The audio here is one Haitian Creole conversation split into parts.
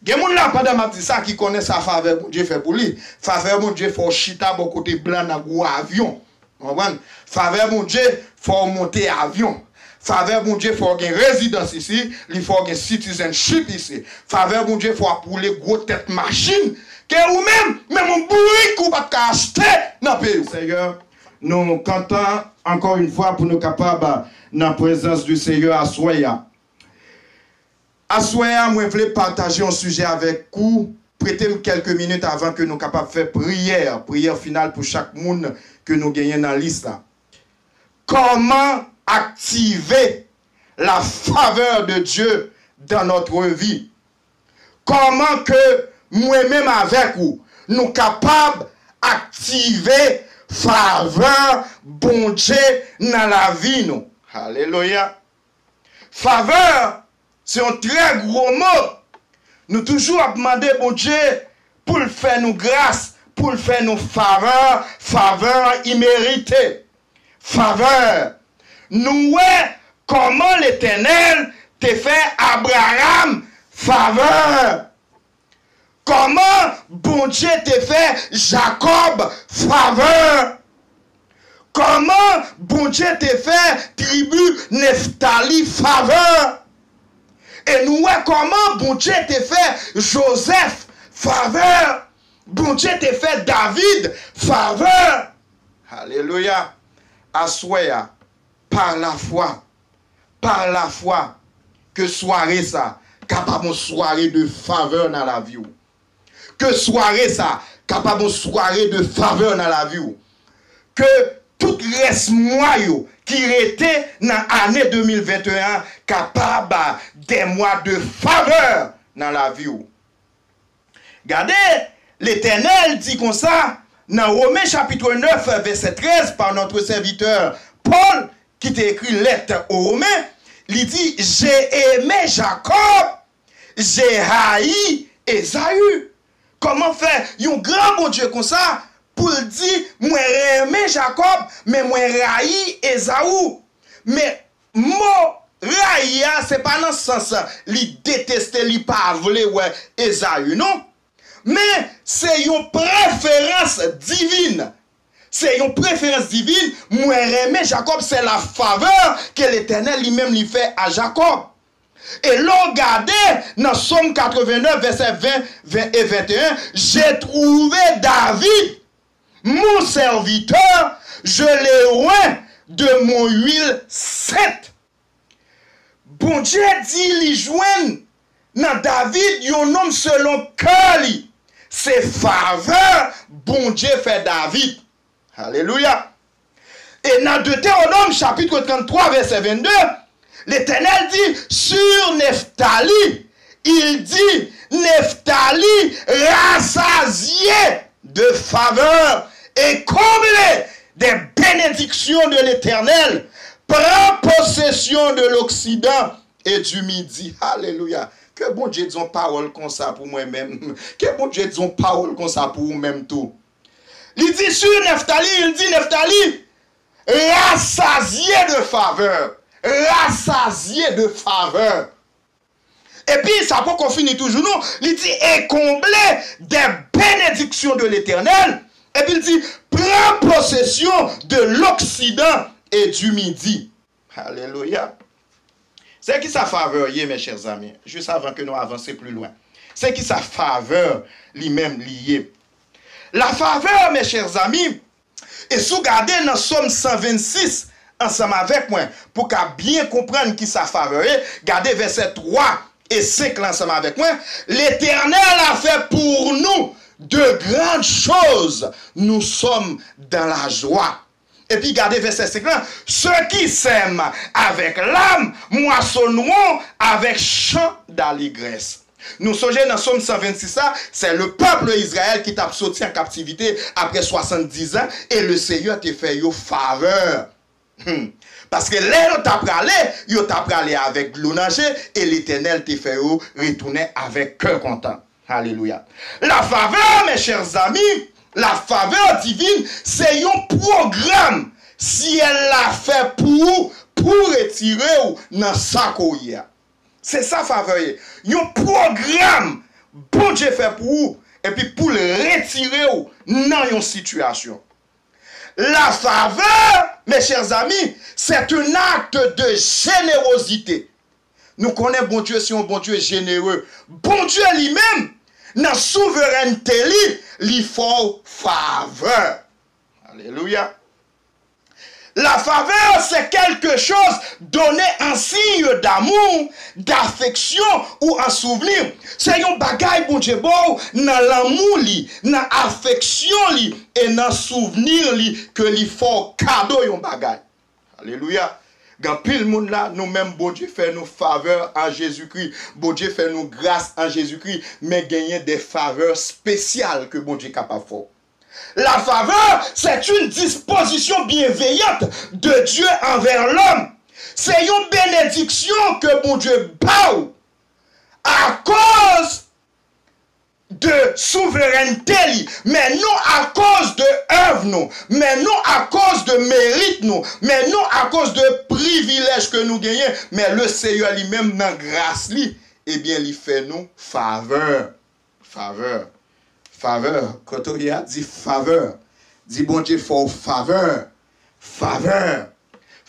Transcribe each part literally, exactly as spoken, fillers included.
Gen moun la, pandan m ap di sa, ki konnen sa favè Bondye fè pou li. Favè Bondye fè w chita bò kote blan nan gwo avyon. Ou konprann? Favè Bondye fè w monte avyon. Favè Bondye fè w gen rezidans isi, li fè w gen citizenship isi. Favè Bondye fè w ap woule gwo tèt machin ke ou menm, menm yon bourik ou pa t ka achte nan peyi w. Seyè, nou kontan ankò yon fwa pou nou kapab nan prezans di Seyè aswè a. Aswè a, mwen vle pataje yon sijè avèk ou. Prete m kèlke minit avan ke nou kapab fè priyè, priyè final pou chak moun ke nou genyen nan lis la. Comment activer la faveur de Dieu dans notre vie? Kòman ke mwen menm avèk ou, nou kapab aktive favè Bondye nan lavi nou? Alelouya! Favè, se yon trè gwo mo. Nou toujou ap mande Bondye pou l fè nou gras, pou l fè nou favè, favè imerite. Favè. Nou wè kòman Letènèl te fè Abraram favè. Kòman Bondye te fè Jakòb favè. Kòman Bondye te fè tribi Neftali favè. E nou wè kòman Bondye te fè Jozèf favè. Bondye te fè David favè. Alelouya. Aswè a, pa lafwa, pa lafwa, ke sware sa kapab yon sware de favè nan lavi w. Ke sware sa kapab yon sware de favè nan lavi w. Ke tout rès mwa yo ki rete nan ane de mil venteyen an kapab de mwa de favè nan lavi w. Gade, Letènèl di konsa nan Women chapit nèf vèsè trèz, par notre serviteur Paul ki te ekri lèt o Women, li di, J'ai aimé Jacob, j'ai haï Ésaü. Kòman fè yon gran Bondye konsa pou l di, mwen renmen Jakòb, men mwen rayi Ezaou? Men mo rayi a, se pa nan sans li deteste, li pa vle wè Ezayi, non. Men se yon preferans divin. Se yon preferans divin. Mwen renmen Jakòb, c'est la faveur que l'Éternel li menm li fè a Jakòb. E lè w gade nan Sòm katrevennèf, vèsè ven, ven e venteyen, J'ai trouvé David, mon serviteur, je l'ai oint de mon huile sainte. Bondye di li jwenn nan David yon nonm selon kè li. Se favè Bondye fè David. Alelouya. E nan Detewonòm chapit tranntwa, vèsè vennde, Letènèl di, sur Neftali, il dit, Neftali, rassasié de faveur et comblé des bénédictions de l'Éternel, prend possession de l'Occident et du Midi. Alelouya. Ke Bondye di yon pawòl konsa pou mwen menm. Ke Bondye di yon pawòl konsa pou ou menm tou. Li di sur Neftali, il dit, Neftali, rassasié de faveur. Rassasié de faveur. Epi, sa poko fini toujou, non. Li di, et comblé des bénédictions de l'Éternel. Epi, li di, prend possession de l'Occident et du Midi. Alelouya. Se ki sa favè ye, mes chers amis, jis avan ke nou avanse pli lwen. Se ki sa favè li menm li ye. La favè, mes chers amis, e si w gade nan Sòm san vennsis ansanm avèk mwen, pou w ka byen konprann ki sa favè ye, gade vèsè twa e senk la ansanm avèk mwen, L'Éternel a fait pour nous de grandes choses, nous sommes dans la joie. Epi gade vèsè senk lan, ceux qui sèment avec larmes moissonneront avec chant d'allégresse. Nou sonje nan Sòm san vennsis la, c'est le peuple Israël ki t ap soti an kaptivite apre swasanndizan, e le Seyè te fè yo favè. Hmm. Paske lè yo ta prale, yo ta prale avèk dlo nan je, e Letènèl te fè yo retounen avèk kè kontan. Alelouya. La favè, mes chers amis, la favè divin, se yon pwogram syèl la fè pou ou, pou retire w nan sa ke w ye a. Se sa favè ye. Yon pwogram Bondye fè pou ou, epi pou l retire w nan yon sitiyasyon. La faveur, mes chers amis, c'est un acte de générosité. Nou konnen Bondye se yon Bondye jenere. Bondye li menm, nan souverènte li, li fè w favè. Alelouya. La faveur, c'est quelque chose donné en signe d'amour, d'affection ou en souvenir. Se yon bagay Bondye ba w nan lanmou li, nan afeksyon li e nan souvni li ke li fè w kado yon bagay. Alelouya. Gen anpil moun la, nou menm Bondye fè nou favè an Jezikri. Bondye fè nou gras an Jezikri, men genyen de favè espesyal ke Bondye kapab fè w. La faveur, c'est une disposition bienveillante de Dieu envers l'homme. Se yon benediksyon ke Bondye ba w akoz de souverènte li, men non akoz de èv nou, men non akoz de merit nou, men non akoz de privilèj ke nou genyen, men Leseyè li menm nan gras li, ebyen li fè nou favè. Favè. Favè. Kote w ye a, di favè. Di Bondye fè w favè. Favè.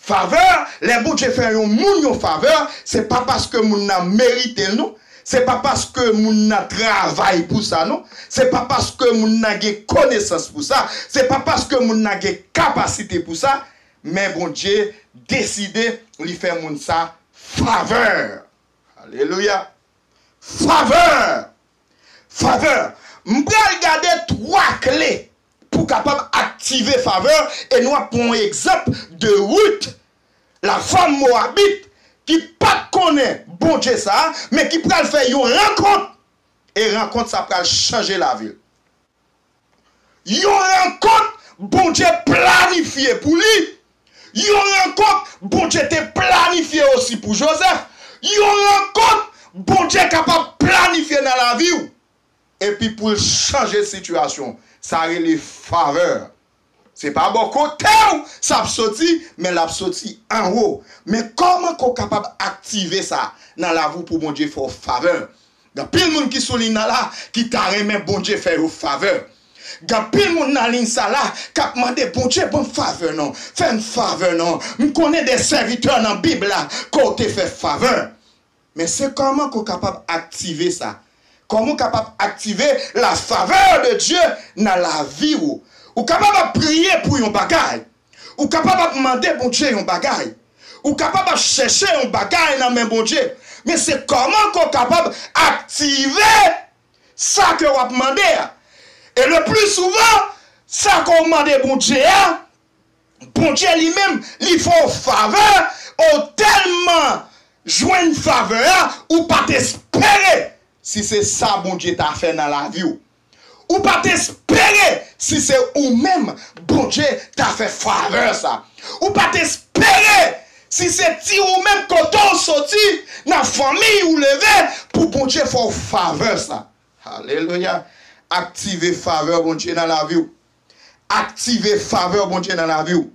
Favè, lè Bondye fè yon moun yon favè, se pa paske moun nan merite l non. Se pa paske moun nan travay pou sa non. Se pa paske moun nan gen konesans pou sa. Se pa paske moun nan gen kapasite pou sa. Men Bondye deside li fè moun sa favè. Alelouya. Favè! Favè! M pral gade twa kle pou kapab aktive favè, e nou ap pran yon egzanp de Ruth, la fanm Moabit, ki pa t konnen Bondye sa a, men ki pral fè yon rankont. E rankont sa pral chanje lavi l. Yon rankont Bondye planifye pou li. Yon rankont Bondye te planifye osi pou Jozèf. Yon rankont Bondye kapab planifye nan lavi w. Epi pou l chanje sitiyasyon. Sa rele favè. Se pa bò kote w sa ap soti, men l ap soti anwo. Men kòman ke w kapab aktive sa nan lavi w pou Bondye fè w favè? Gen anpil moun ki sou liy nan la ki ta renmen Bondye fè yo favè. Gen anpil moun nan liy sa la k ap mande Bondye ban m favè non, fè m favè non. M konnen de sèvitè nan Bib la ke w te fè favè. Men se kòman ke w kapab aktive sa? Kòman w kapab aktive la faveur de Dieu nan lavi w? Ou kapab ap priye pou yon bagay. Ou kapab ap mande Bondye yon bagay. Ou kapab ap chèche yon bagay nan men Bondye. Men se kòman ke w kapab aktive sa ke w ap mande a. E le pli souvan, sa ke w mande Bondye a, Bondye li menm, li fè w favè, ou tèlman jwenn favè a, ou pa t espere si se sa Bondye ta fè nan lavi w. Ou pa t espere si se ou menm Bondye ta fè favè sa. Ou pa t espere si se ti ou menm kote w soti, nan fanmi ou leve, pou Bondye fè w favè sa. Alelouya. Aktive favè Bondye nan lavi w. Aktive favè Bondye nan lavi w.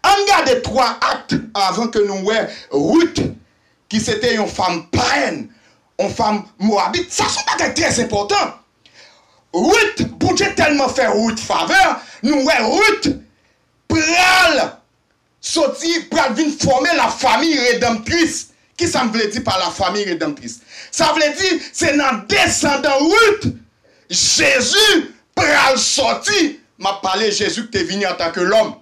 Ann gade twa ak avan ke nou wè Ruth, ki se te yon fanm payèn, yon fanm Moabit. Sa se yon bagay trè enpòtan. Ruth, Bondye tèlman fè Ruth favè, nou wè Ruth pral soti, pral vin fòme la famille rédemptrice. Kisa m vle di pa la famille rédemptrice? Sa vle di, se nan desandan Ruth, Jezi pral sòti. M ap pale Jezi ki te vini antanke lòm.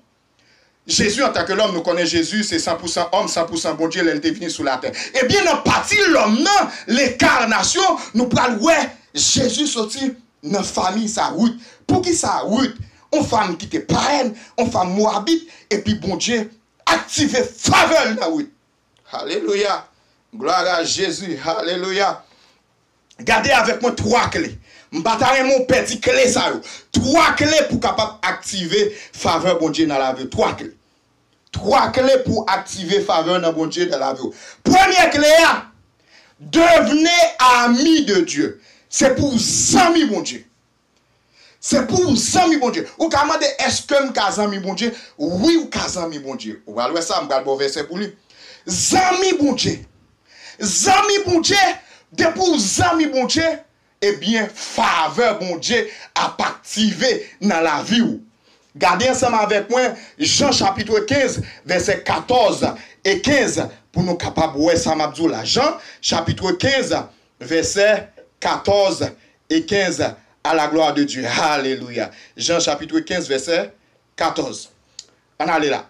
Jezi antanke lòm, nou konnen Jezi se san pou san òm, san pou san Bondye lè l te vini sou latè. Ebyen, nan pati lòm nan, lenkarnasyon, nou pral wè Jezi soti nan fanmi sa, Ruth. Poukisa Ruth, yon fanm ki te payèn, yon fanm Moabit, epi Bondye aktive favè l nan Ruth? Alelouya. Glwa a Jezi. Alelouya. Gade avèk mwen twa kle. M pa ta renmen w pèdi kle sa yo. Twa kle pou kapab aktive favè Bondye nan lavi w. Twa kle. Twa kle pou aktive favè nan Bondye nan lavi w. Premye kle a, devenez ami de Dieu. Se pou w zanmi Bondye. Se pou w zanmi Bondye. Ou ka mande, èske m ka zanmi Bondye? Wi, ou ka zanmi Bondye. Ou pral wè sa, m pral ba w vèsè pou li. Zanmi Bondye. Zanmi Bondye, depi w zanmi Bondye, ebyen, favè Bondye ap aktive nan lavi w. Gade ansanm avèk mwen Jan chapit kenz, vèsè katòz e kenz, pou nou kapab wè sa m ap di w la. Jan chapit kenz, vèsè katòz e kenz. À la gloire de Dieu. Alelouya. Jan chapit kenz, vèsè katòz. Ann ale la.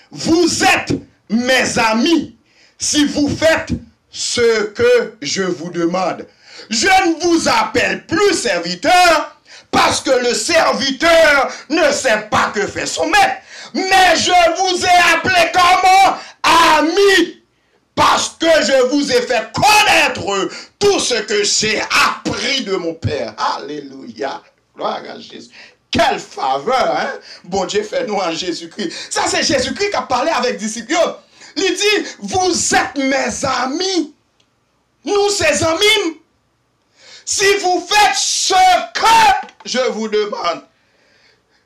Vous êtes mes amis si vous faites ce que je vous demande. Je ne vous appelle plus serviteur, parce que le serviteur ne sait pas que fait son maître, mais je vous ai appelé comment? Amis, parce que je vous ai fait connaître tout ce que j'ai appris de mon Père. Alelouya. Gloire à Jésus. Quelle faveur, hein? Bondye fè nou an Jezikri. Sa se Jezikri k ap pale avèk disip yo. Li di, vous êtes mes amis. Nou se zanmi m. Si vous faites ce que je vous demande.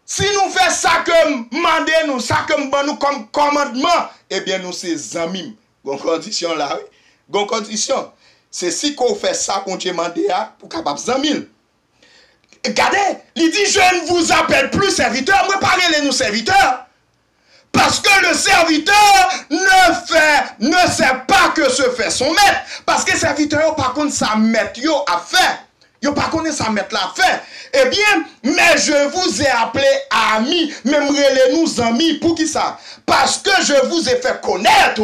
Si nou fè sa ke m mande nou, sa ke m ban nou kòm kòmandman, ebyen nou se zanmi m. Gon kondisyon la, wi. Gon kondisyon. Se si ke w fè sa Bondye mande a pou w kapab zanmi l. Gade, li di, je ne vous appelle plus serviteur, mwen pa rele nou sèvitè. Parce que le serviteur ne fait, ne sait pas que ce fait son maître. Paske sèvitè yo pa konn sa mèt yo ap fè. Yo pa konnen sa mèt la ap fè. Ebyen, mais je vous ai appelé amis, men m rele nou zanmi. Poukisa? Parce que je vous ai fait connaître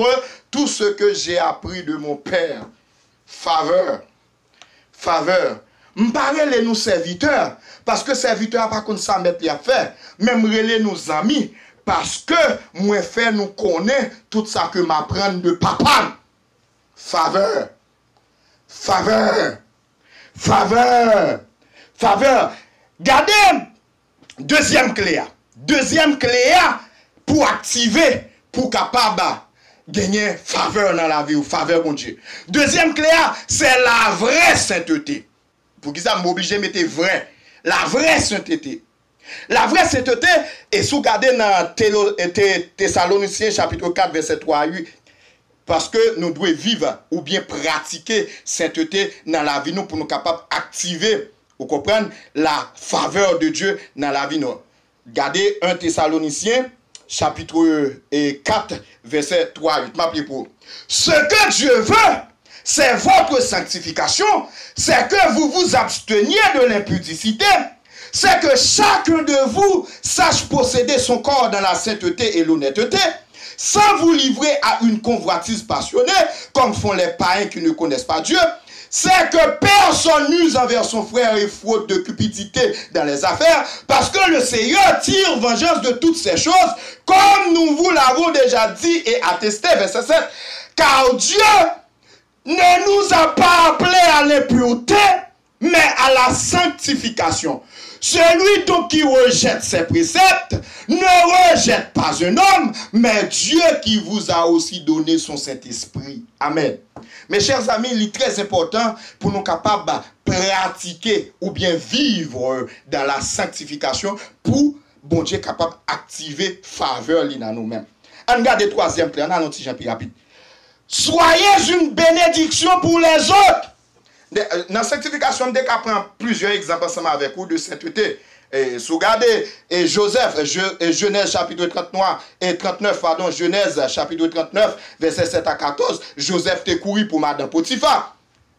tout ce que j'ai appris de mon Père. Favè. Favè. M pa rele nou sèvitè, paske sèvitè a pa konn sa mèt li ap fè, men m rele nou zanmi, paske mwen fè nou konnen tout sa ke m aprann de papa m. Favè. Favè. Favè. Favè. Gade dezyèm kle a. Dezyèm kle a pou aktive, pou kapab genyen favè nan lavi w, favè Bondye. Dezyèm kle a, se la vraie sainteté. Poukisa m oblije mete vrè? La vraie sainteté. La vraie sainteté, e si w gade nan Telo- e Te- Tesalonisyen chapit kat vèsè twa a uit, paske nou dwe viv oubyen pratike sentete nan lavi nou pou nou kapab aktive, ou konprann, la faveur de Dieu nan lavi nou. Gade en Tesalonisyen chapit kat vèsè twa a uit. M ap li pou ou. Ce que Dieu veut, c'est votre sanctification, c'est que vous vous absteniez de l'impudicité, c'est que chacun de vous sache posséder son corps dans la sainteté et l'honnêteté, sans vous livrer à une convoitise passionnée, comme font les païens qui ne connaissent pas Dieu. C'est que personne n'use envers son frère et fraude de cupidité dans les affaires, parce que le Seigneur tire vengeance de toutes ces choses, comme nous vous l'avons déjà dit et attesté. Verset sept. Car Dieu ne nous a pas appelés à l'impureté, mais à la sanctification. Celui donc qui rejette ses préceptes ne rejette pas un homme, mais Dieu qui vous a aussi donné son Saint-Esprit. Amen. Mes chers amis, li trè enpòtan pou nou kapab pratike oubyen viv dans la sanctification pou Bondye kapab aktive favè li nan nou menm. Ann gade twazyèm kle a, ann al yon ti jan pi rapid. Soyez une bénédiction pour les autres. Nan sanktifikasyon, m te ka pran plizyè egzanp ansanm avèk ou de sentete. E, si w gade, e, Jozèf, Je- e, Jenèz chapit trant nwa, e, trant nèf, padon, Jenèz chapit trant nèf, vèsè sèt a katòz, Jozèf te kouri pou madan Potifa.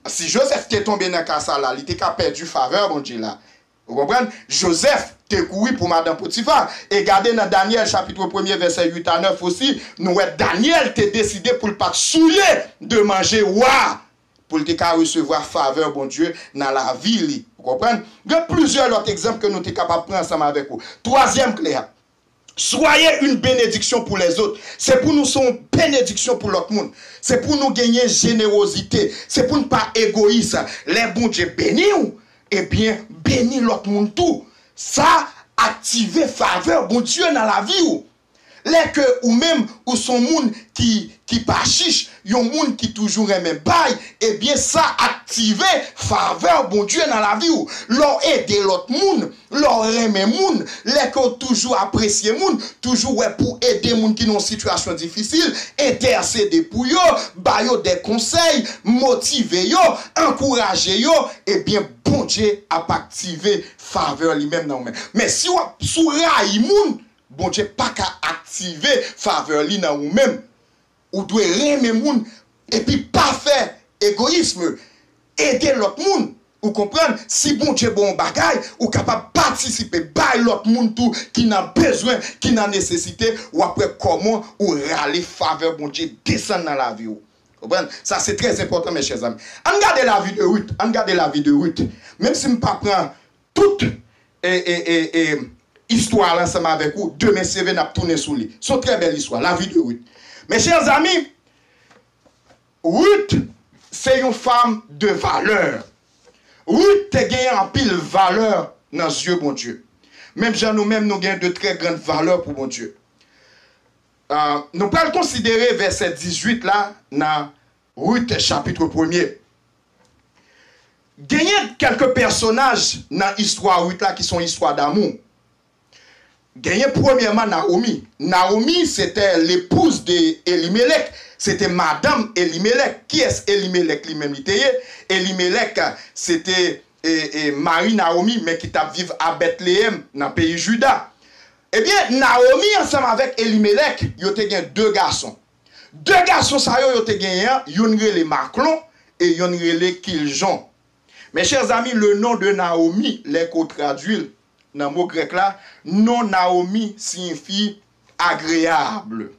Si Jozèf te tonbe nan ka sa la, li te ka pèdi favè Bondye la. Ou konprann? Jozèf te kouri pou madan Potifa. E gade nan Danyèl chapit premye, vèsè uit a nèf osi, nou wè Danyèl te deside pou l pa t souye de manje wa, pou l te ka resevwa favè Bondye nan lavi li. Ou konprann? Gen plizyè lòt egzanp ke nou te kapab pran ansanm avèk ou. Twazyèm kle a, soyez une bénédiction pour les autres. Se pou nou se yon benediksyon pou lòt moun. Se pou nou genyen jenerozite. Se pou n pa egoyis. Lè Bondye beni w, ebyen, beni lòt moun tou. Sa aktive favè Bondye nan lavi w. Lè ke ou menm, ou se yon moun ki, ki pa chich, yon moun ki toujou renmen bay, ebyen sa aktive favè Bondye nan lavi w. Lè w ede lòt moun, lè w renmen moun, lè ke w toujou apresye moun, toujou wè pou ede moun ki nan yon sitiyasyon difisil, entèsede pou yo, ba yo de konsèy, motive yo, ankouraje yo, ebyen Bondye ap aktive favè li menm nan ou menm. Men si w ap, si w rayi moun, Bondye pa ka aktive favè li nan ou menm. Ou dwe renmen moun epi pa fè egoyism. Ede lòt moun. Ou konprann? Si Bondye ba w yon bagay, ou kapab patisipe, bay lòt moun tou ki nan bezwen, ki nan nesesite, w ap wè kòman ou rale favè Bondye desann nan lavi w. Konprann? Sa se trè enpòtan, mes chers amis. Ann gade lavi de Ruth. Ann gade lavi de Ruth. Menm si m pa pran tout e, e, e, e, istwa la ansanm avèk ou, demen si Dye vle n ap tounen sou li. Se yon trè bèl istwa, lavi de Ruth. Mes chers amis, Ruth se yon fanm de valè. Ruth te genyen anpil valè nan zye Bondye. Menm jan nou menm, nou gen de trè grann valè pou Bondye. Ah, nou pral konsidere vèsè dizuit la nan Ruth chapit premye. Genyen kèlke pèsonaj nan istwa Ruth la ki se yon istwa damou. Genyen premyèman Naomi. Naomi, c'était l'épouse de Elimelech. Se te madanm Elimelek. Kiyès Elimelek li menm li te ye? Elimelek, se te, e, e, mari Naomi, men ki t ap viv a Bètleyèm, nan peyi Jida. Ebyen, Naomi ansanm avèk Elimelek, yo te gen de gason. De gason sa yo, yo te genyen an, youn rele Maklon e youn rele Kiljon. Mes chers amis, le nom de Naomi, lè ke w tradui l nan mo grèk la, non Naomi siyifi agreable.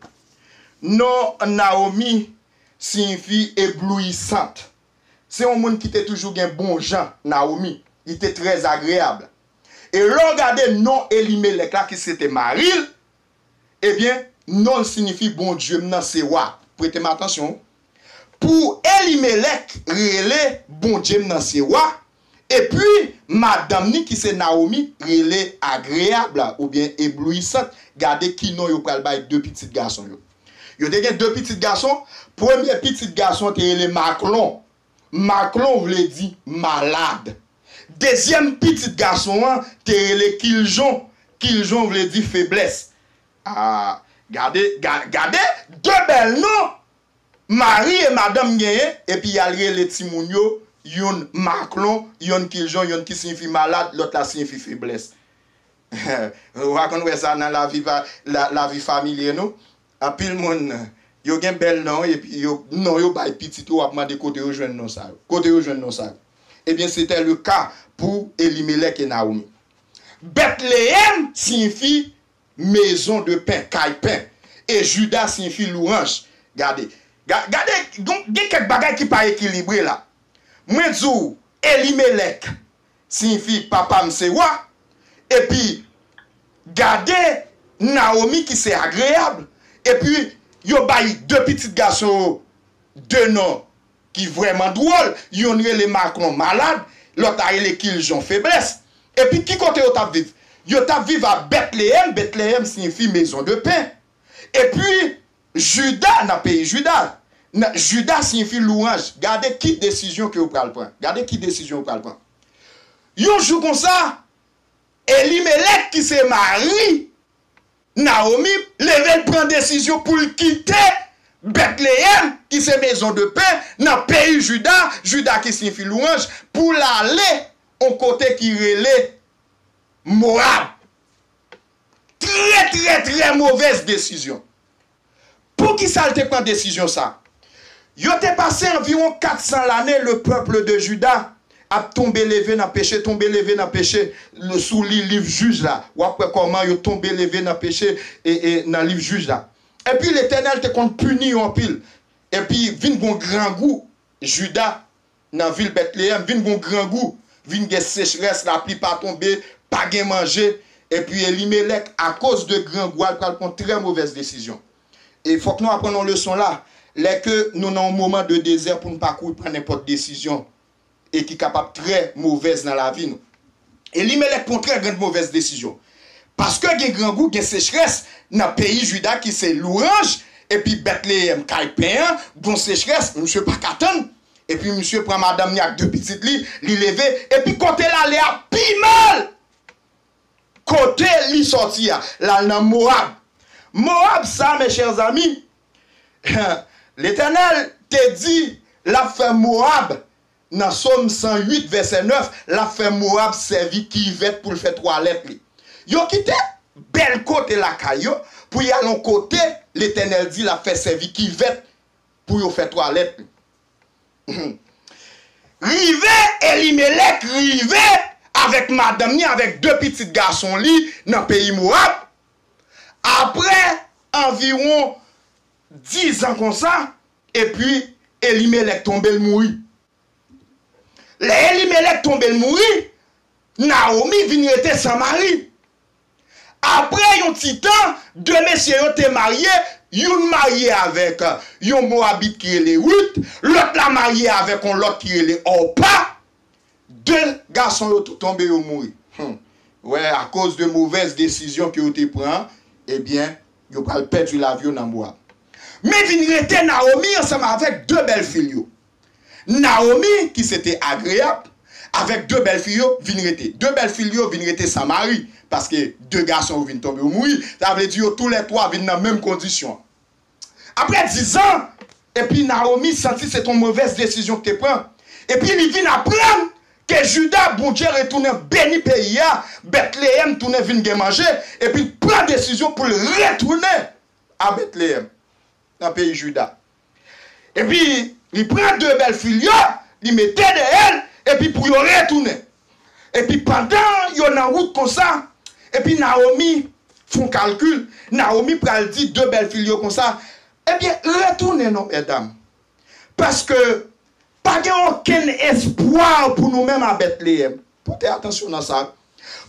Non Naomi siyifi eblouyisant. Se yon moun ki te toujou gen bon jan, Naomi. Li te trè agreyab. E lè w gade non Elimelek la, ki se te mari l, ebyen, non l siyifi Bondye m nan se wa. Prete m atansyon. Pou Elimelek rele Bondye m nan se wa, epi madanm ni ki se Naomi rele agreable oubyen eblouyisant. Gade ki non yo pral bay de pitit gason yo. Yo te gen de pitit gason. Premye pitit gason te rele Maklon. Maklon vle di malad. Dezyèm pitit gason an te rele Kiljon. Kiljon vle di feblès. Ah, gade, ga- gade de bèl non mari e madanm genyen, epi y al rele timoun yo, youn Maklon, youn Kiljon, youn ki siyifi malad, lòt la siyifi feblès. Ou pa konn wè sa nan lavi, pa- la- lavi familye nou? Anpil moun, yo gen bèl non, epi yo, non yo bay pitit yo, w ap mande kote yo jwenn non sa yo. Kote yo jwenn non sa yo? Ebyen, se te le ka pou Elimelek e Naomi. Bètleyèm siyifi maison de pain, kay pen. E Jida siyifi louanj. Gade, ga- gade, gen gen kèk bagay ki pa ekilibre la. Mwen di w, Elimelek siyifi papa m se wa, epi gade Naomi ki se agreyab, epi yo bay de pitit gason yo de non ki vrèman dwòl, youn rele Maklon malad, lòt la rele Kiljon feblès. Epi ki kote yo t ap viv? Yo t ap viv a Bètleyèm, Bètleyèm siyifi maison de pain. Epi Jida, nan peyi Jida, nan- Jida siyifi louanj. Gade ki desizyon ke yo pral pran. Gade ki desizyon yo pral pran. Yon jou konsa, Elimelek ki se mari Naomi leve l pran desizyon pou l kite Bètleyèm, ki se maison de pain, nan peyi Jida, Jida ki siyifi louanj, pou l ale yon kote ki rele Moab. Trè, trè, trè movèz desizyon. Poukisa l te pran desizyon sa? Yo te pase anviwon kat san lane, le peuple de Juda ap tonbe leve nan peche, tonbe leve nan peche, sou li liv Jij la. W ap wè kòman yo tonbe leve nan peche e, e nan liv Jij la. Epi Letènèl te konn pini yo anpil. Epi vin gon grangou Jida nan vil Bètleyèm, vin gon grangou, vin gen sechrès, lapli pa tonbe, pa gen manje. Epi Elimelèk, akoz de grangou a, l pral pran trè movèz desizyon. E fòk nou aprann yon leson la, lè ke nou nan yon moman de dezè, pou n pa kouri pran nenpòt desizyon e ki kapab trè movèz nan lavi nou. Elimelèk pran trè grann movèz desizyon. Paske gen grangou, gen sechrès nan peyi Jida ki se louanj, Epi Bètleyèm, kay pen an, gon sechrès, misye pa ka tann. Epi misye pran madanm ni ak de pitit li, li leve, epi kote l ale a pi mal. Kote li sòti a, l al nan Moab. Moab sa, mes chers amis, Letènèl te di l ap fè Moab, nan Sòm san uit, vèsè nèf, l ap fè Moab sèvi kivèt pou l fè twalèt li. Yo kite bèl kote lakay yo pou y al yon kote Letènèl di l ap fè sèvi kivèt pou yo fè twalèt li. Rive, Elimelèk rive avèk madanm ni, avèk de pitit gason li nan peyi Moab. Apre anviwon dizan konsa, epi Elimelèk tonbe, l mouri. Lè Elimelèk tonbe, l mouri, Nawomi vin rete san mari. Apre yon ti tan, de mesye yo te marye, youn marye avèk yon Mowabit ki rele Rit, lòt la marye avèk yon lòt ki rele Òpa. De gason yo tou tonbe, yo mouri. Hmm. Wè, akoz de movèz desizyon ke yo te pran, ebyen, yo pral pèdi lavi yo nan Mowab. Men vin rete Nawomi ansanm avèk de bèl fi l yo. Nawomi, ki se te Agreyap, avèk de bèl fi yo vin rete. De bèl fi l yo vin rete san mari, paske de gason yo vin tonbe, yo mouri. Sa vle di yo toulètwa vin nan menm kondisyon. Apre dizan, epi Nawomi santi se t on movèz desizyon ki te pran. Epi li vin aprann ke Jida, Bondye retounen beni peyi a, Betleyèm tounen vin gen manje, epi l pran desizyon pou l retounen a Betleyèm, nan peyi Jida. Epi, li pran de bèl fi l yo, li mete dèyè l, epi pou yo retounen. Epi pandan yo nan wout konsa, epi Nawomi fè on kalkil, Nawomi pral di de bèl fi l yo konsa, ebyen, retounen non, medam. Paske pa gen okenn espwa pou nou menm a Betleyèm. Pote atansyon nan sa.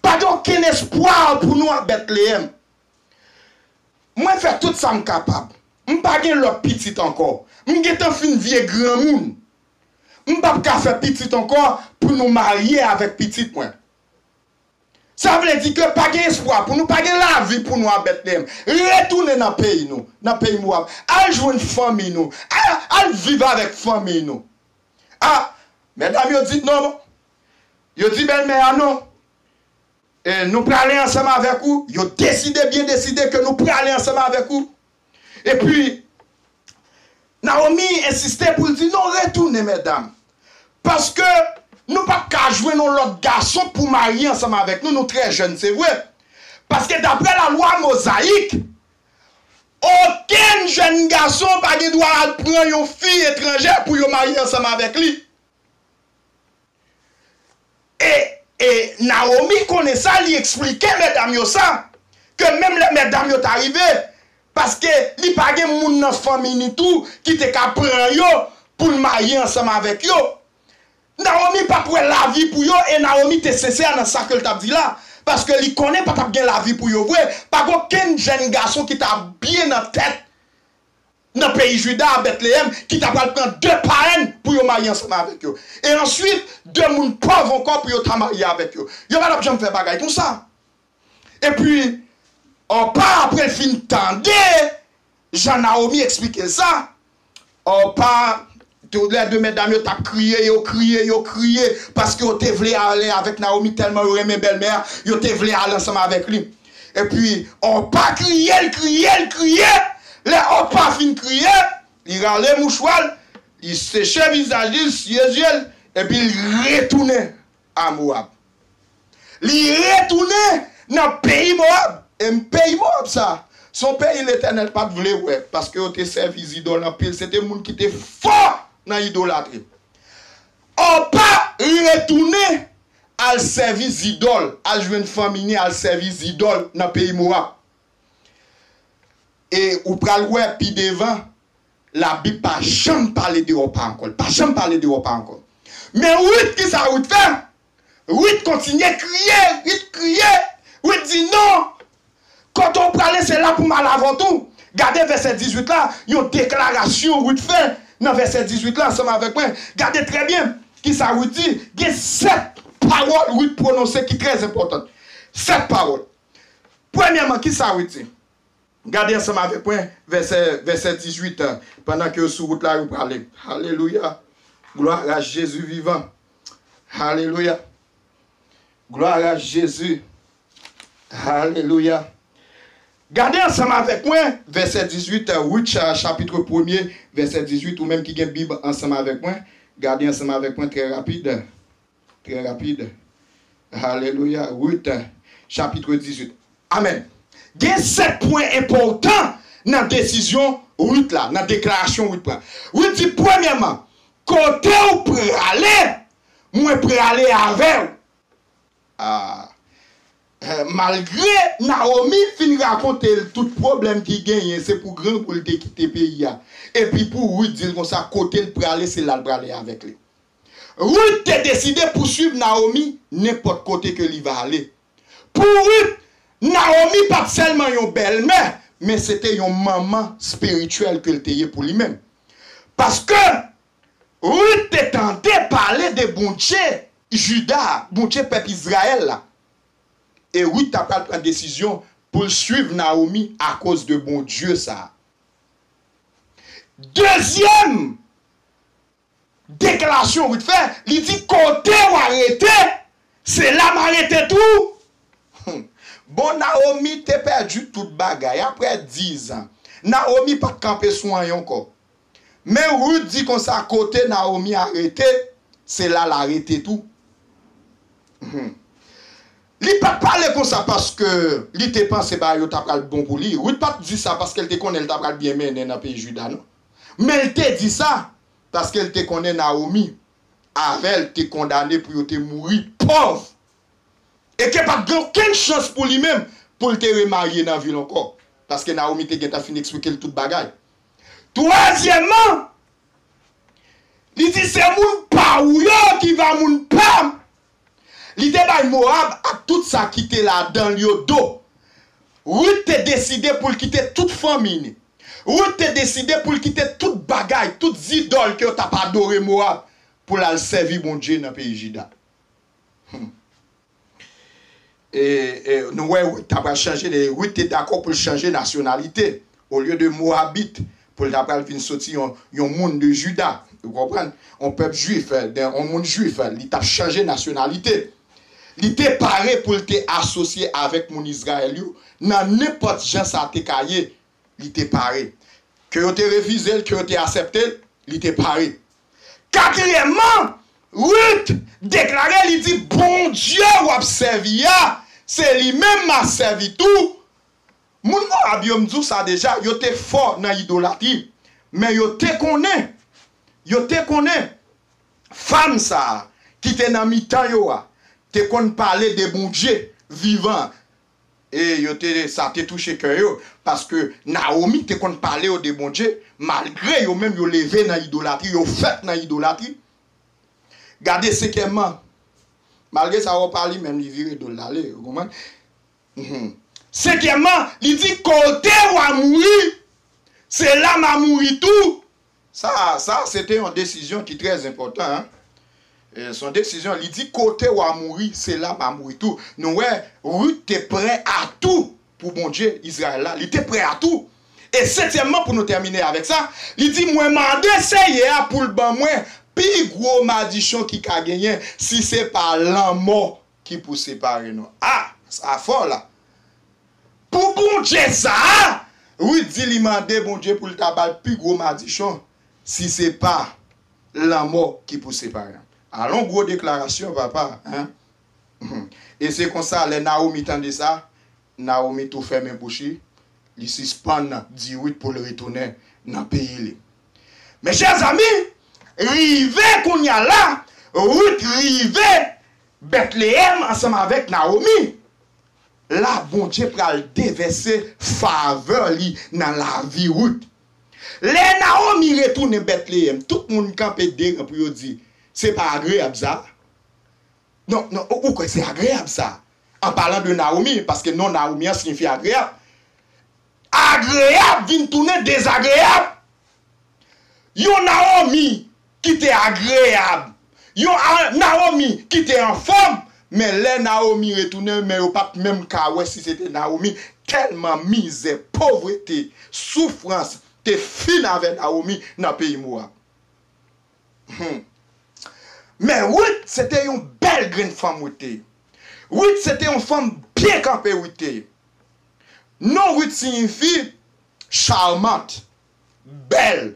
Pa gen okenn espwa pou nou a Betleyèm. Mwen fè tout sa m kapab. M pa gen lòt pitit ankò. M gentan fin vye granmoun. M p ap ka fè pitit ankò pou nou marye avèk pitit mwen. Sa vle di ke pa gen espwa pou nou, pa gen lavi pou nou a Betleyèm. Retounen nan peyi nou, nan peyi Mowab. Al jwenn fanmi nou. Al, al viv avèk fanmi nou. A, medam yo di non. Yo di bèlmè a non. E, nou prale ansanm avèk ou. Yo deside, byen deside ke nou prale ansanm avèk ou. Epi, Nawomi ensiste pou l di, non, retounen, medam. Paske nou p ap ka jwenn yon lòt gason pou marye ansanm avèk nou. Nou trè jèn, se vre. Paske daprè lalwa mozayik, okenn jèn gason pa gen dwa al pran yon fi etranjè pou yo marye ansanm avèk li. E, e Nawomi konnen sa, li eksplike medam yo sa, ke menm lè medam yo ta rive, paske li pa gen moun nan fanmi ni tou ki te ka pran yo pou l marye ansanm avèk yo. Nawomi pa t wè lavi pou yo, e Nawomi te sensè nan sa ke l t ap di la, paske li konnen pa t ap gen lavi pou yo vre, pa gen okenn jèn gason ki ta byen nan tèt nan peyi Jida, a Betleyèm, ki ta pral pran de parèn pou yo marye ansanm avèk yo. E answit, de moun pòv ankò pou yo ta marye avèk yo. Yo pa t ap janm fè bagay konsa. Epi, Òpa, apre l fin tande jan Nawomi eksplike l sa, Òpa, toulède medam yo t ap kriye, yo kriye, yo kriye, paske yo te vle ale avèk Nawomi, tèlman yo renmen bèlmè a, yo te vle ale ansanm avèk li. Epi, Òpa kriye, l kriye, l kriye. Lè Òpa fin kriye, li rale mouchwa l, li seche vizaj li, l siye zye l, epi l retounen a Mowab. Li retounen nan peyi Mowab. E m, peyi Mowab sa, se yon peyi Letènèl pa t vle wè, paske yo te sèvi zidòl anpil. Se te moun ki te fò nan idolatri. Òpa retounen al sèvi zidòl, al jwenn fanmi ni, al sèvi zidòl nan peyi Mowab. E ou pral wè pi devan, Labib pa janm pale de Òpa ankò. Li pa janm pale de Òpa ankò. Men Rit, kisa Rit fè? Rit kontinye kriye, Rit kriye. Rit di, non, kote w prale, se la pou m al avè w tou. Gade vèsè dizuit la, yon deklarasyon Rit fè nan vèsè dizuit la ansanm avèk mwen. Gade trè byen kisa Rit di. Gen sèt pawòl Rit pwononse ki trè enpòtan. Sèt pawòl. Premyèman, kisa Rit di? Gade ansanm avèk mwen vèsè, vèsè dizuit, pandan ke yo sou wout la, yo prale. Alelouya. Gloire à Jésus vivant. Alelouya. Gloire à Jésus. Alelouya. Gade ansanm avèk mwen vèsè dizuit, Ruth cha-, chapit premye, vèsè dizuit, ou menm ki gen Bib ansanm avèk mwen, gade ansanm avèk mwen trè rapid. Trè rapid. Alelouya. Ruth, chapit dizuit. Amèn. Gen sèt pwen enpòtan nan desizyon Ruth la, nan deklarasyon Ruth pran. Ruth di, premyèman, kote w prale, mwen prale avè w. Ah. Eh, malgre Naomi fin rakonte l tout pwoblèm ki genyen, se pou grangou l te kite peyi a. Epi pou Ruth di l konsa, kote l prale, se la l prale avèk li. Ruth te deside pou swiv Naomi nenpòt kote ke li va ale. Pou Ruth, Naomi pa t sèlman yon bèlmè, men se te yon manman espirityèl ke l te ye pou li menm. Paske Ruth te tande pale de Bondye Jida, Bondye pèp Izrayèl la. E Ruth ta pral pran desizyon pou l swiv Naomi akoz de Bondye sa a. Dezyèm deklarasyon Ruth fè, li di, kote w a rete, se la m a rete tou. Bon, Naomi te pèdi tout bagay. Apre diz an, Naomi pa t kanpe sou anyen ankò. Men Ruth di konsa, kote Naomi a rete, se la l a rete tou. Hmm. Li pa t pale konsa paske li te panse bagay yo ta pral bon pou li. Ruth pa t di sa paske l te konnen l ta pral byen mennen nan peyi Jida, non. Men l te di sa paske l te konnen Naomi avè l te kondane pou yo te mouri pòv. E ke pa t gen okenn chans pou li menm pou l te remarye nan vil ankò. Paske Naomi te gentan fin eksplike l tout bagay. Twazyèmman, li di, se moun pa ou yo ki va moun pa m. Li te bay Moab ak tout sa ki te ladan l yo do. Ruth te deside pou l kite tout fanmi li. Ruth te deside pou l kite tout bagay, tout zidòl ke yo t ap adore Moab, pou l al sèvi Bondye nan peyi Jida. Hmm. E, e, nou wè, Ruth ta pral chanje, Ruth te dakò pou l chanje nasyonalite. Olye de Moabit, pou l ta pral vin soti yon, yon moun de Jida. Ou konprann? Yon pèp jwif, eh, yon moun jwif, li t ap chanje nasyonalite. Li te pare pou l te asosye avèk moun Izrayèl yo, nan nenpòt jan sa te ka ye. Li te pare. Ke yo te refize l, ke yo te aksepte l, li te pare. Katriyèmman, Ruth deklare, li di, Bondye w ap sèvi a, se li menm m a sèvi tou. Moun Moab yo, m di w sa deja, yo te fò nan idolatri. Men yo te konnen, yo te konnen, fanm sa a ki te nan mitan yo a, te konn pale de Bondye vivan. E yo te, sa te touche kè yo, paske Naomi te konn pale yo de Bondye, malgre yo menm yo leve nan idolatri, yo fèt nan idolatri. Gade senkyèmman, malgre sa, w pa li menm, li vire do l ale, ou konprann? Mhm. Senkyèmman, li di, kote w a mouri, se la m a mouri tou. Sa, sa, se te yon desizyon ki trè enpòtan, en. E, se yon desizyon, li di, kote w a mouri, se la m a mouri tou. Nou wè, Ruth te prè a tou pou Bondye Izrayèl la. Li te prè a tou. E setyèmman, pou nou tèmine avèk sa, li di, mwen mande Seyè a pou l ban mwen pi gwo madichon ki ka genyen, si se pa lanmò ki pou separe nou. A, sa fò la. Pou Bondye sa a, Ruth di li mande Bondye pou l ta ba l pi gwo madichon, si se pa lanmò ki pou separe nou. Alon gwo deklarasyon, papa, en? E se konsa, lè Naomi tande sa, Naomi tou fèmen bouch li, li sispann di Ruth pou l retounen nan peyi li. Mes chers amis, rive kounye a la, Ruth rive Bètleyèm ansanm avèk Naomi. La, Bondye pral devèse favè li nan lavi Ruth. Lè Naomi retounen Bètleyèm, tout moun kanpe de ran pou yo di, se pa agreyab sa? Non, non, ou, ou kwè se agreyab sa? An palan de Naomi, paske non Naomi an siyifi agreyab. Agreyab vin tounen dezagreyab. Yon Naomi ki te agreyab, yon a-, Naomi ki te anfòm, Men lè Nawomi retounen, men yo pa t menm ka wè si se te Nawomi, tèlman mizè, povrete, soufrans te fin avè Nawomi nan peyi Mowab. Hmm. Men Ruth, se te yon bèl grenn fanm Ruth te ye. Ruth, se te yon fanm byen kanpe Ruth te ye. Non Ruth siyifi charmante, bèl.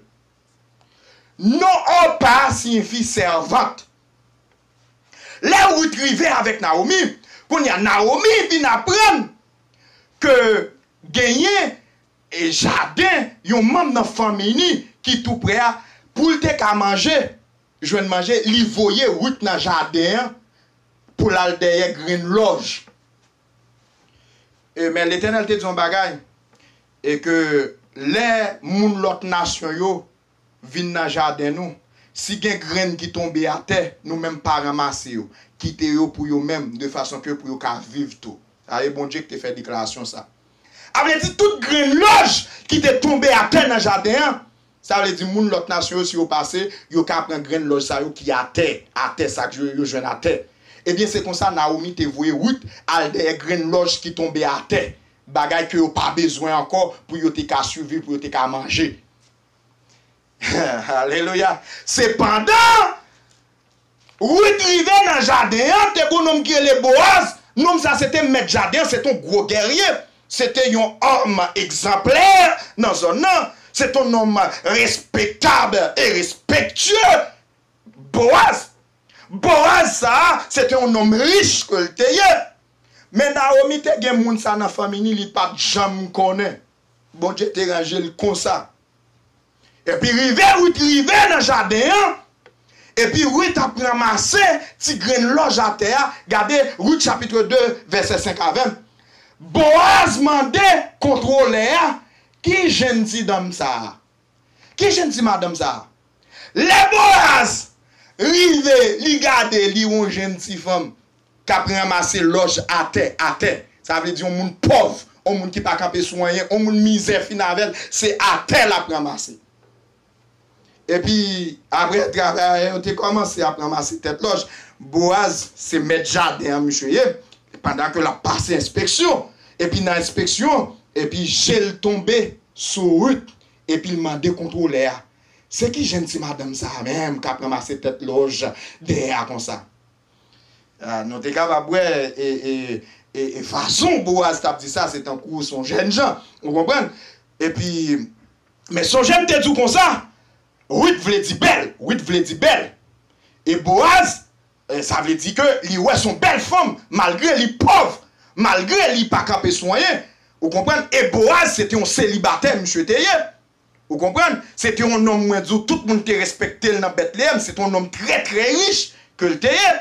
Non Orpa siyifi sèvant. Lè Ruth rive avèk Nawomi, kounye a Nawomi vin aprann ke genyen e jaden yon manm nan fanmi ni ki tou prè a, pou l te ka manje, jwenn manje, li voye Ruth nan jaden an pou l al dèyè grenn lòj. E, men Letènèl te di yon bagay, e ke lè moun lòt nasyon yo vin nan jaden nou, si gen grenn ki tonbe atè, nou menm pa ranmase yo, kite yo pou yo menm, de fason ke pou yo ka viv tou. Sa e Bondye ki te fè deklarasyon sa. A vle di tout grenn lòj ki te tonbe atè nan jaden an, sa vle di moun lòt nasyon yo, si yo pase, yo ka pran grenn lòj sa yo ki atè, atè sa k yo, yo jwenn atè. Ebyen, se konsa Nawomi te voye Ruth al dèyè grenn lòj ki tonbe atè, bagay ke yo pa bezwen ankò pou yo te ka siviv, pou yo te ka manje. Alelouya. Sepandan, Ruth rive nan jaden an, te gon nonm ki rele Boaz. Nonm sa se te mèt jaden an, se te yon gwo gèrye. Se te yon òm egzanplè nan zòn nan. Se te yon nonm respektab e respektye. Boaz. Boaz sa a, se te yon nonm rich ke l te ye. Men Nawomi te gen moun sa nan fanmi ni, li pa t janm konnen. Bondye te ranje l konsa. Epi rive, Ruth rive nan jaden an. Epi Ruth ap ranmase ti grenn lòj atè a. Gade Ruth chapit de, vèsè senk avè m. Boaz mande kontwolè a, ki jennti danm sa a? Ki jennti madanm sa a? Lè Boaz rive, li gade, li wè yon jennti fanm k ap ranmase lòj atè, atè. Sa vle di yon moun pòv, yon moun ki pa kanpe sou anyen, yon moun mizè fin avè l, se atè l ap ranmase. Epi, apre, travayè yo te kòmanse ap ranmase tèt lòj. Boaz se mèt jaden an, misye ye. Pandan ke l ap pase enspeksyon, epi nan enspeksyon, epi je l tonbe sou Ruth, epi l mande kontwolè a, se ki jennti madanm sa a menm k ap ranmase tèt lòj dèyè a konsa? Ah, nou te kapab wè e, e, e, e fason Boaz t ap di sa, se tankou se yon jèn jan. Ou konprann? Epi, men sonje m te di w konsa, Ruth vle di bèl, Ruth vle di bèl. E Boaz, eh, sa vle di ke li wè se yon bèl fanm, malgre li pòv, malgre li pa kanpe sou anyen. Ou konprann? E Boaz, se te yon selibatè, misye te ye. Ou konprann? Se te yon nonm, mwen di w, tout moun te respekte l nan Bètleyèm. Se te yon nonm trè, trè rich ke l te ye.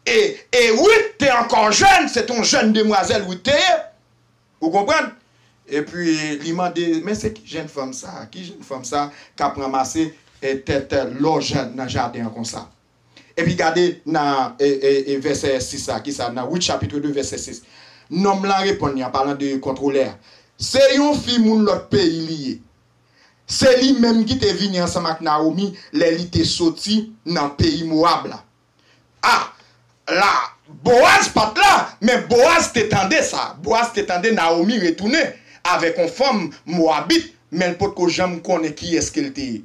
E, e Ruth te ankò jèn, se te yon jèn demwazèl Ruth te ye. Ou konprann? Epi li mande, men se ki jèn fanm sa, ki jèn fanm sa k ap ranmase, eh, tèt, eh, lòj nan jaden an konsa? Epi gade nan, e, e, e vèsè sis la, ki sa, nan Ruth chapit de, vèsè sis. Nonm lan reponn li an palan de kontwolè a, se yon fi moun lòt peyi li ye. Se li menm ki te vini ansanm ak Nawomi lè li te soti nan peyi Mowab la. A, la, Boaz pa t la, men Boaz te tande sa. Boaz te tande Nawomi retounen avèk yon fanm Mowabit, men l potko janm konnen kiyès ke l te ye.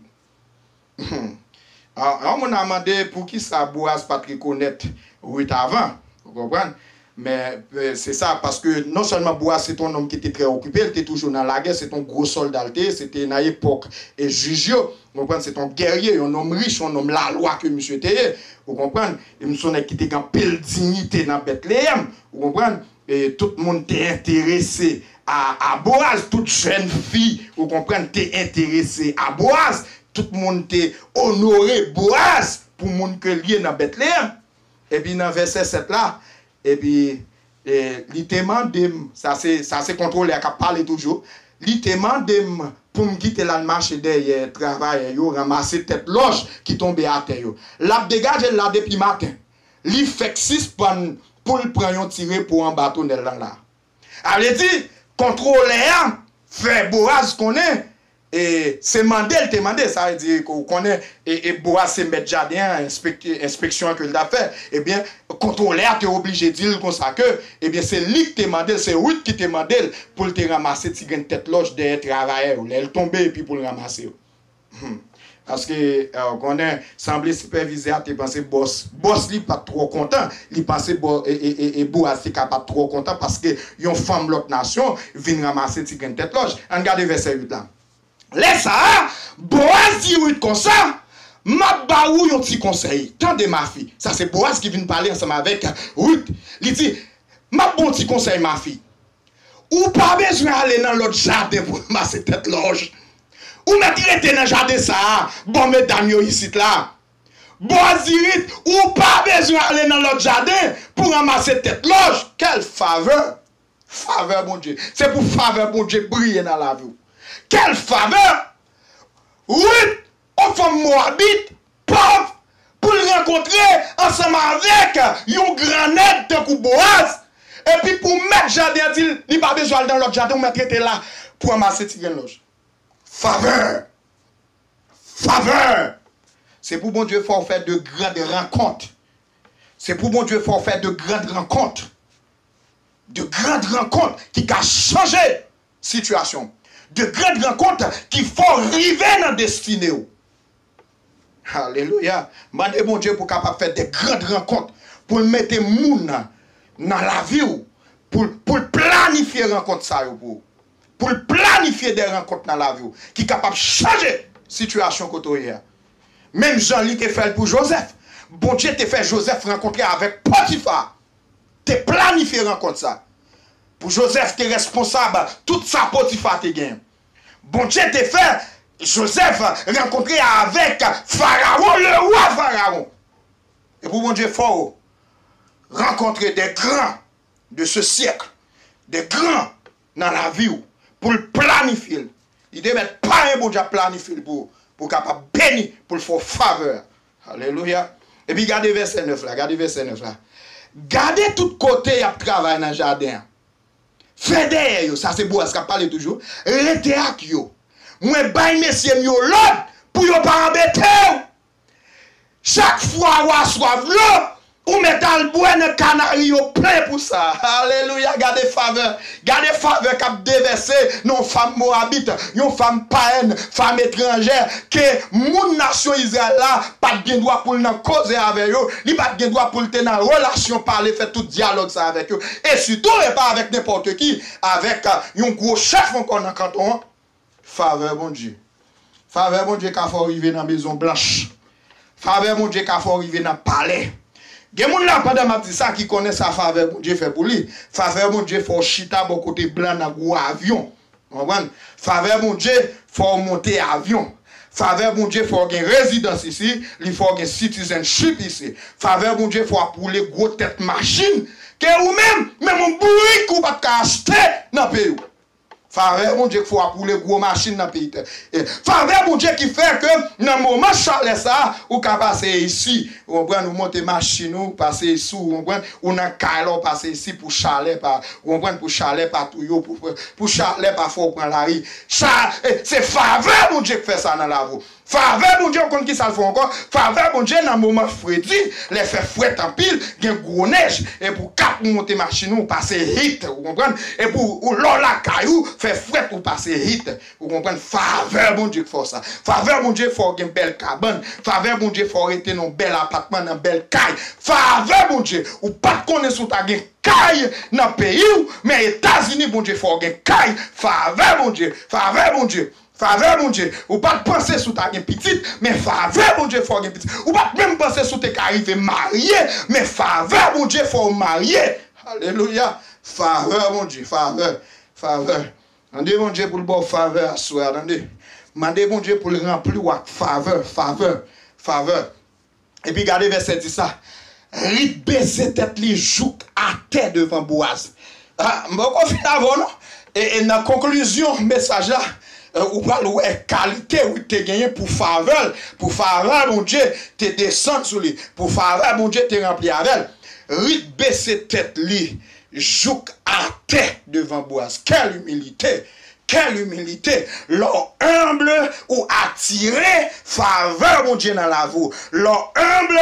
Yon moun a mande poukisa Boaz pa t rekonèt Ruth avan. Ou konprann? Men, eh, se sa, paske non sèlman Boaz se te yon nonm ki te trè okipe, li te toujou nan lagè, se te yon gwo sòlda l te ye, se te nan epòk e jij yo, ou konprann, se te yon gèrye, yon nonm rich, yon nonm lalwa ke misye te ye, ou konprann, e misye yon nèg ki te gen anpil diyite nan Bètleyèm, ou konprann, e tout moun te enterese a, a Boaz, tout jèn fi, ou konprann, te enterese a Boaz, tout moun te onore Boaz pou moun ke l ye nan Bètleyèm. Epi nan vèsè sèt la, epi, e, li te mande m, sa se, sa se kontwolè a k ap pale toujou, li te mande m pou m kite l al mache dèyè travayè yo, ranmase tèt lòj ki tonbe atè yo. L ap degaje l la depi maten. Li fèk sispann pou l pran yon ti repo anba tonèl lan la. A vle di, kontwolè a fè Boaz konnen e se mande l te mande, sa vle di ke w konnen, e, e Boaz se mèt jaden an, enspekte, enspeksyon an ke l t ap fè, ebyen, kontwolè a te oblije di l konsa ke, ebyen, se li ki te mande l, se Ruth ki te mande l pou l te ranmase ti grenn tèt lòch dèyè travayè yo, lè l tonbe epi pou l ranmase yo. Hmm. Paske, e, w konnen, sanble sipèvizè a te panse bòs, bòs li pa t twò kontan, li panse bò, e, e, e, e Boaz te ka pa t twò kontan paske yon fanm lòt nasyon vin ranmase ti grenn tèt lòch. Ann gade vèsè uit la. Lè sa a, Boaz di Ruth konsa, "M ap ba ou yon ti konsèy. Tande, mafi." Sa se Boaz ki vin pale ansanm avèk Ruth. Li di, "M ap ba w yon ti konsèy, mafi. Ou pa bezwen ale nan lòt jaden pou ranmase tèt lòch. Ou mèt rete nan jaden sa a, bò medam yo isit la." Boaz di Ruth, "Ou pa bezwen ale nan lòt jaden pou ranmase tèt lòch." Kèl favè! Favè Bondye. Se pou favè Bondye briye nan lavi w. Kèl favè! Ruth, yon fanm Mowabit, pòv, pou l rankontre ansanm avèk yon gran nèg tankou Boaz, epi pou mèt jaden an di l, li pa bezwen al nan lòt jaden, ou mèt rete la pou ranmase ti grenn lòch. Favè! Favè! Se pou Bondye fè w fè de grann rankont. Se pou Bondye fè w fè de grann rankont. De grann rankont ki ka chanje sitiyasyon w. De grann rankont ki fè w rive nan destine w. Alelouya. Mande Bondye pou w kapab fè de grann rankont, pou l mete moun nan lavi w, pou, pou l planifye rankont sa yo pou ou. Pou l planifye de rankont nan lavi w ki kapab chanje sitiyasyon kote w ye a. Menm jan li te fè l pou Jozèf, Bondye te fè Jozèf rankontre avèk Potifa. Te planifye rankont sa. Pou Jozèf te responsab tout sa Potifa te genyen. Bondye te fè Jozèf rankontre avèk Farawon, lewa Farawon. E pou Bondye fè w rankontre de gran de ce siècle, de gran nan lavi w, pou l planifye l. Li te mèt pare Bondye ap planifye l pou, pou kapab beni, pou l fè w favè. Alelouya. Epi gade vèsè nèf la, gade vèsè nèf la. Gade tout kote y ap travay nan jaden an. Fè dèyè yo, sa se Boaz k ap pale toujou. Rete ak yo. Mwen bay mesye m yo lòd pou yo pa anbete w. Chak fwa w a swaf dlo, ou mèt al bwè nan kanari yo plen pou sa. Alelouya, gade favè. Gade favè k ap devèse nan yon fanm Mowabit, yon fanm payèn, fanm etranjè, ke moun nasyon Izrayèl la pa t gen dwa pou l nan koze avè yo, li pa t gen dwa pou l te nan relasyon pale, fè tout dyalòg sa avèk yo. E sitou, e pa avèk nenpòt ki, avèk, euh, yon gwo chèf ankò nan kanton an. Favè Bondye. Favè Bondye ka fè w rive nan Mezon Blanch. Favè Bondye ka fè w rive nan palè. Gen moun la, pandan m ap di sa, ki konnen sa favè Bondye fè pou li. Favè Bondye fè w chita bò kote blan nan gwo avyon. Ou konprann? Favè Bondye fè w monte avyon. Favè Bondye fè w gen rezidans isi, li fè w gen citizenship isi. Favè Bondye fè w ap woule gwo tèt machin ke ou menm, menm yon bourik ou pa t ka achte nan peyi w. Favè Bondye k fè w ap woule gwo machin nan peyi tè. E favè Bondye ki fè ke nan moman chalè sa a, ou ka pase isi, ou konprann, ou monte machin ou, pase isi, ou konprann, ou nan kay la, ou pase isi pou chalè pa, ou konprann, pou chalè pa touye w, pou, pou chalè pa fè w pran lari. Cha-, e, se favè Bondye k fè sa nan lavi w. Favè Bondye, ou konn ki sa l fè ankò? Favè Bondye nan moman fredi, lè fè frèt anpil, gen gwo nèj, e pou kat ou monte machin ou, ou pase hit, ou konprann? E pou ou lè w lakay ou, fè frèt ou pase hit, ou konprann? Favè Bondye k fè w sa. Favè Bondye fè w gen bèl kabann. Favè Bondye fè w rete nan bèl apatman, nan bèl kay. Favè Bondye, ou pa t konnen si w ta gen kay nan peyi w, men Etazini, Bondye fè w gen kay. Favè Bondye, favè Bondye. Favè Bondye, ou pa t panse si w ta gen pitit, men favè Bondye fè w gen pitit. Ou pa t menm panse si w te ka rive marye, men favè Bondye fè w marye. Alelouya. Favè Bondye, favè, favè. Mande Bondye pou l ba w favè aswè a, tande. Mande Bondye pou l ranpli w ak favè, favè, favè. Epi gade vèsè dis la. Rit bese tèt li jouk atè devan Boaz. Ah, m poko fin avè w non. E, e nan konklizyon mesaj la, e, ou pral wè kalite Rit te genyen pou favè l, pou favè Bondye te desann sou li, pou favè Bondye te ranpli avè l. Rit bese tèt li jouk atè devan Boaz. Quelle humilité! Quelle humilité! Lè w enb, ou atire favè Bondye nan lavi w. Lè w enb,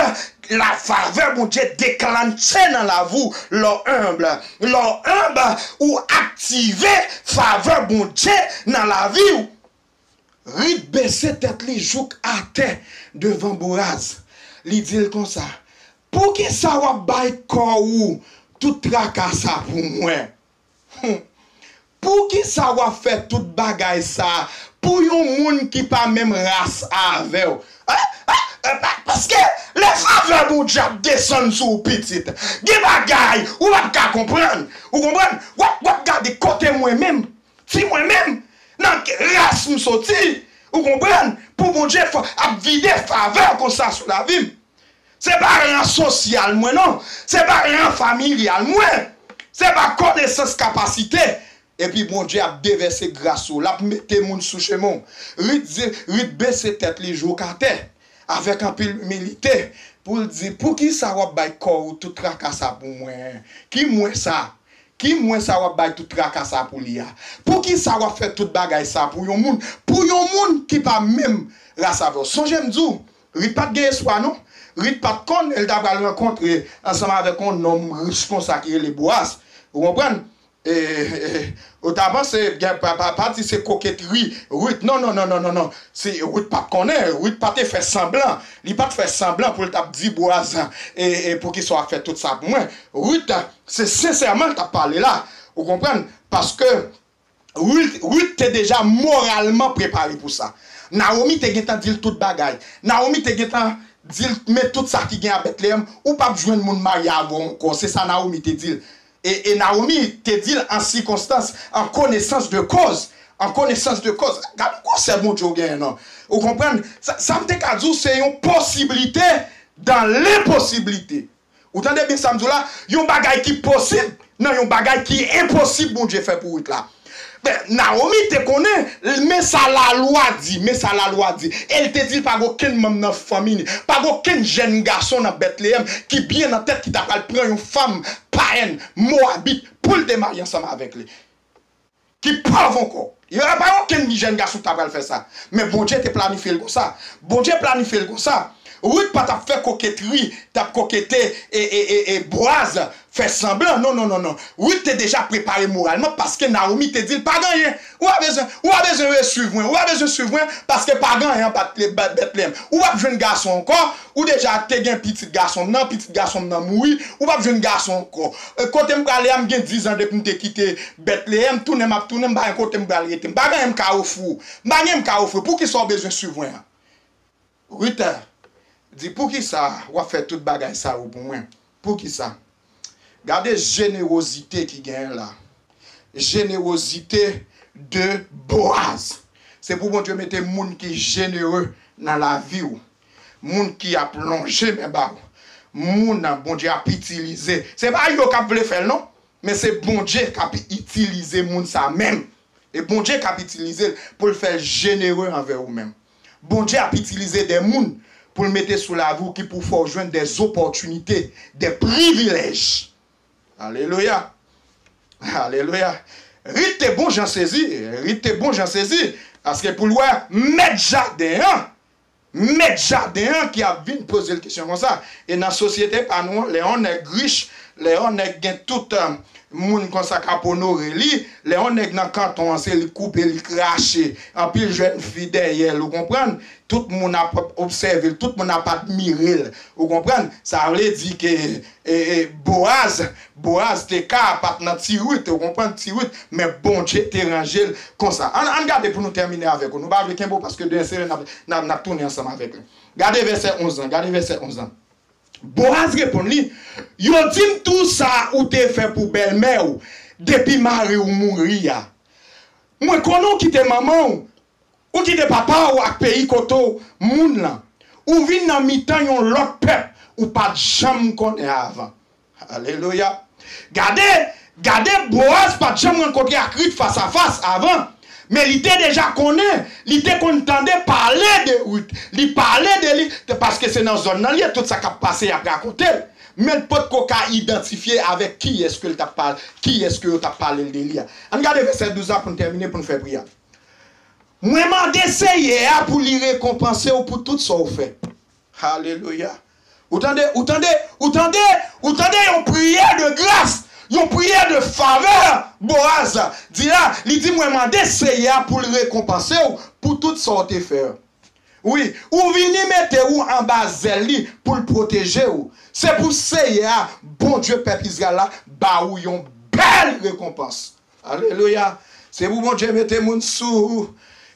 la favè Bondye deklanche nan lavi w. Lè w enb, lè w enb, ou aktive favè Bondye nan lavi w. Rit bese tèt li jouk atè devan Boaz. Li di l konsa, poukisa w ap bay kò ou tout traka sa pou mwen? Hmm. Poukisa w ap fè tout bagay sa pou yon moun ki pa menm ras avè w? Eh, eh, eh, pa- paske lè favè Bondye ap desann sou ou, pitit, gen bagay ou p ap ka konprann. Ou konprann? W ap, w ap gade kote mwen menm, si mwen menm, nan ras m soti, ou konprann? Pou Bondye fò ap vide favè konsa sou lavi m. Se pa ran sosyal mwen, non. Se pa ran familyal mwen. Se pa konesans, kapasite. Epi Bondye ap devèse gras sou ou. L ap mete moun sou chemen w. Rit, di- Rit bese tèt li jouk atè, avèk anpil imilite, pou l di, poukisa w ap bay kò ou tout traka sa pou mwen? Ki mwen sa? Ki mwen sa w ap bay tout traka sa pou li a? Poukisa w ap fè tout bagay sa pou yon moun? Pou yon moun ki pa menm ras avè w. Sonje m di w, Rit pa t gen espwa, non. Rit pa t konn, e l ta pral rankontre ansanm avèk yon nonm rich konsa ki rele Boaz. Ou konprann? E, e, ou ta panse, gen pa, pa, pa di se koketri. Rit, non, non, non, non, non, non. Se, Rit pa t konnen, Rit pa te fè sanblan. Li pa t fè sanblan pou l t ap di Boaz, e, e, poukisa w ap fè tout sa pou mwen? Rit, se sensèman l t ap pale la. Ou konprann? Paske Rit, Rit te deja moralman prepare pou sa. Nawomi te gentan di l tout bagay. Nawomi te gentan di l, men tout sa ki gen a Betleyèm, ou p ap jwenn moun marye avè w ankò. Se sa Nawomi te di l. E, e Nawomi te di l an sikonstans, an konesans de koz. An konesans de koz. Gade yon gwosè Bondye w genyen, non. Ou konprann? Sa, sa m te ka di w, se yon posiblite dan lenposiblite. Ou tande byen sa m di w la? Yon bagay ki posib nan yon bagay ki enposib Bondye fè pou Rit la. Ben, Nawomi te konnen, men sa lalwa di, men sa lalwa di. E l te di l pa gen okenn manm nan fanmi li, pa gen okenn jèn gason nan Betleyèm ki byen nan tèt ki ta pral pran yon fanm payèn, moabit, pou l te marye ansanm avèk li. Ki pòv ankò. Yo pa okenn jèn gason ki ta pral fè sa. Men Bondye te planifye l konsa. Bondye planifye l konsa. Rit pa t ap fè koketri, t ap kokete e, e, e, e Boaz, fè sanblan. Non, non, non, non. Rit te deja prepare moralman paske Nawomi te di l, pa gen anyen. Ou pa bezwen, ou pa bezwen suiv mwen. Ou pa bezwen suiv mwen paske pa gen anyen anba Betleyèm. Ou p ap jwenn gason ankò. Ou deja te gen pitit gason m nan, pitit gason m nan mouri, ou p ap jwenn gason ankò. E, kote m prale a, m gen diz an depi m te kite Betleyèm, tounen m ap tounen, m pa gen kote m pral rete, m pa gen anyen m ka ofri w. M pa gen anyen m ka ofri w, poukisa w bezwen suiv mwen an? Rit di, poukisa w ap fè tout bagay sa yo pou mwen? Poukisa? Gade jenerozite ki genyen la. Jenerozite de Boaz. Se pou Bondye mete moun ki jenere nan lavi w. Moun ki ap lonje men ba w. Moun nan Bondye ap itilize. Se pa yo k ap vle fè l, non. Men se Bondye k ap itilize moun sa menm. E Bondye k ap itilize l pou l fè l jenere anvè ou menm. Bondye ap itilize de moun pou l mete sou lavi w ki pou fè w jwenn de opòtinite, de privilèj. Alelouya. Alelouya. Rit te bon jan sezi. Rit te bon jan sezi. Paske pou l wè mèt jaden an, mèt jaden an ki ap vin poze l kesyon konsa. E nan sosyete pa nou an, lè yon nèg rich, lè yon nèg gen tout, eh, moun konsa k ap onore li, lè yon nèg nan kanton an, se li k koupe, li k rache. Anpil jèn fi dèyè l, ou konprann? Tout moun ap obsève l, tout moun ap admire l. Ou konprann? Sa vle di ke, e, e, Boaz, Boaz te ka pa t nan ti Rit, ou konprann, ti Rit, men Bondye te ranje l konsa. Ann, ann gade pou nou tèmine avèk ou. Nou pa vle kenbe w paske demen se lè n ap, n ap, n ap tounen ansanm avèk li. Gade vèsè onz lan, gade vèsè onz lan. Boaz reponn li, yo di m tou sa ou te fè pou bèlmè w depi mari w mouri a. Mwen konnen w kite manman w, ou kite papa w ak peyi kote w moun lan. Ou vin nan mitan yon lòt pèp ou pa t janm konnen avan. Alelouya. Gade, gade Boaz pa t janm rankontre ak Rit fas a fas avan. Men li te deja konnen, li te konn tande pale de Rit. Li pale de li, te- paske se nan zòn nan li ye, tout sa k ap pase, y ap rakonte l. men l potko ka idantifye avèk kiyès ke l t ap pale, kiyès ke yo t ap pale l de li a. Ann gade vèsè douz la pou n tèmine, pou n fè priyè. Mwen mande Seyè a pou li rekonpanse w pou tout sa w fè. Alelouya. Ou tande, ou tande, ou tande, ou tande yon priyè de gras, yon priyè de favè. Boaz di la, li di, mwen mande Seyè a pou l rekonpanse w pou tout sa w te fè. Wi, ou vini mete ou anba zèl li pou l pwoteje w. Se pou Seyè a, Bondye pèp Izrayèl la, ba ou yon bèl rekonpans. Alelouya. Se pou Bondye mete moun sou ou,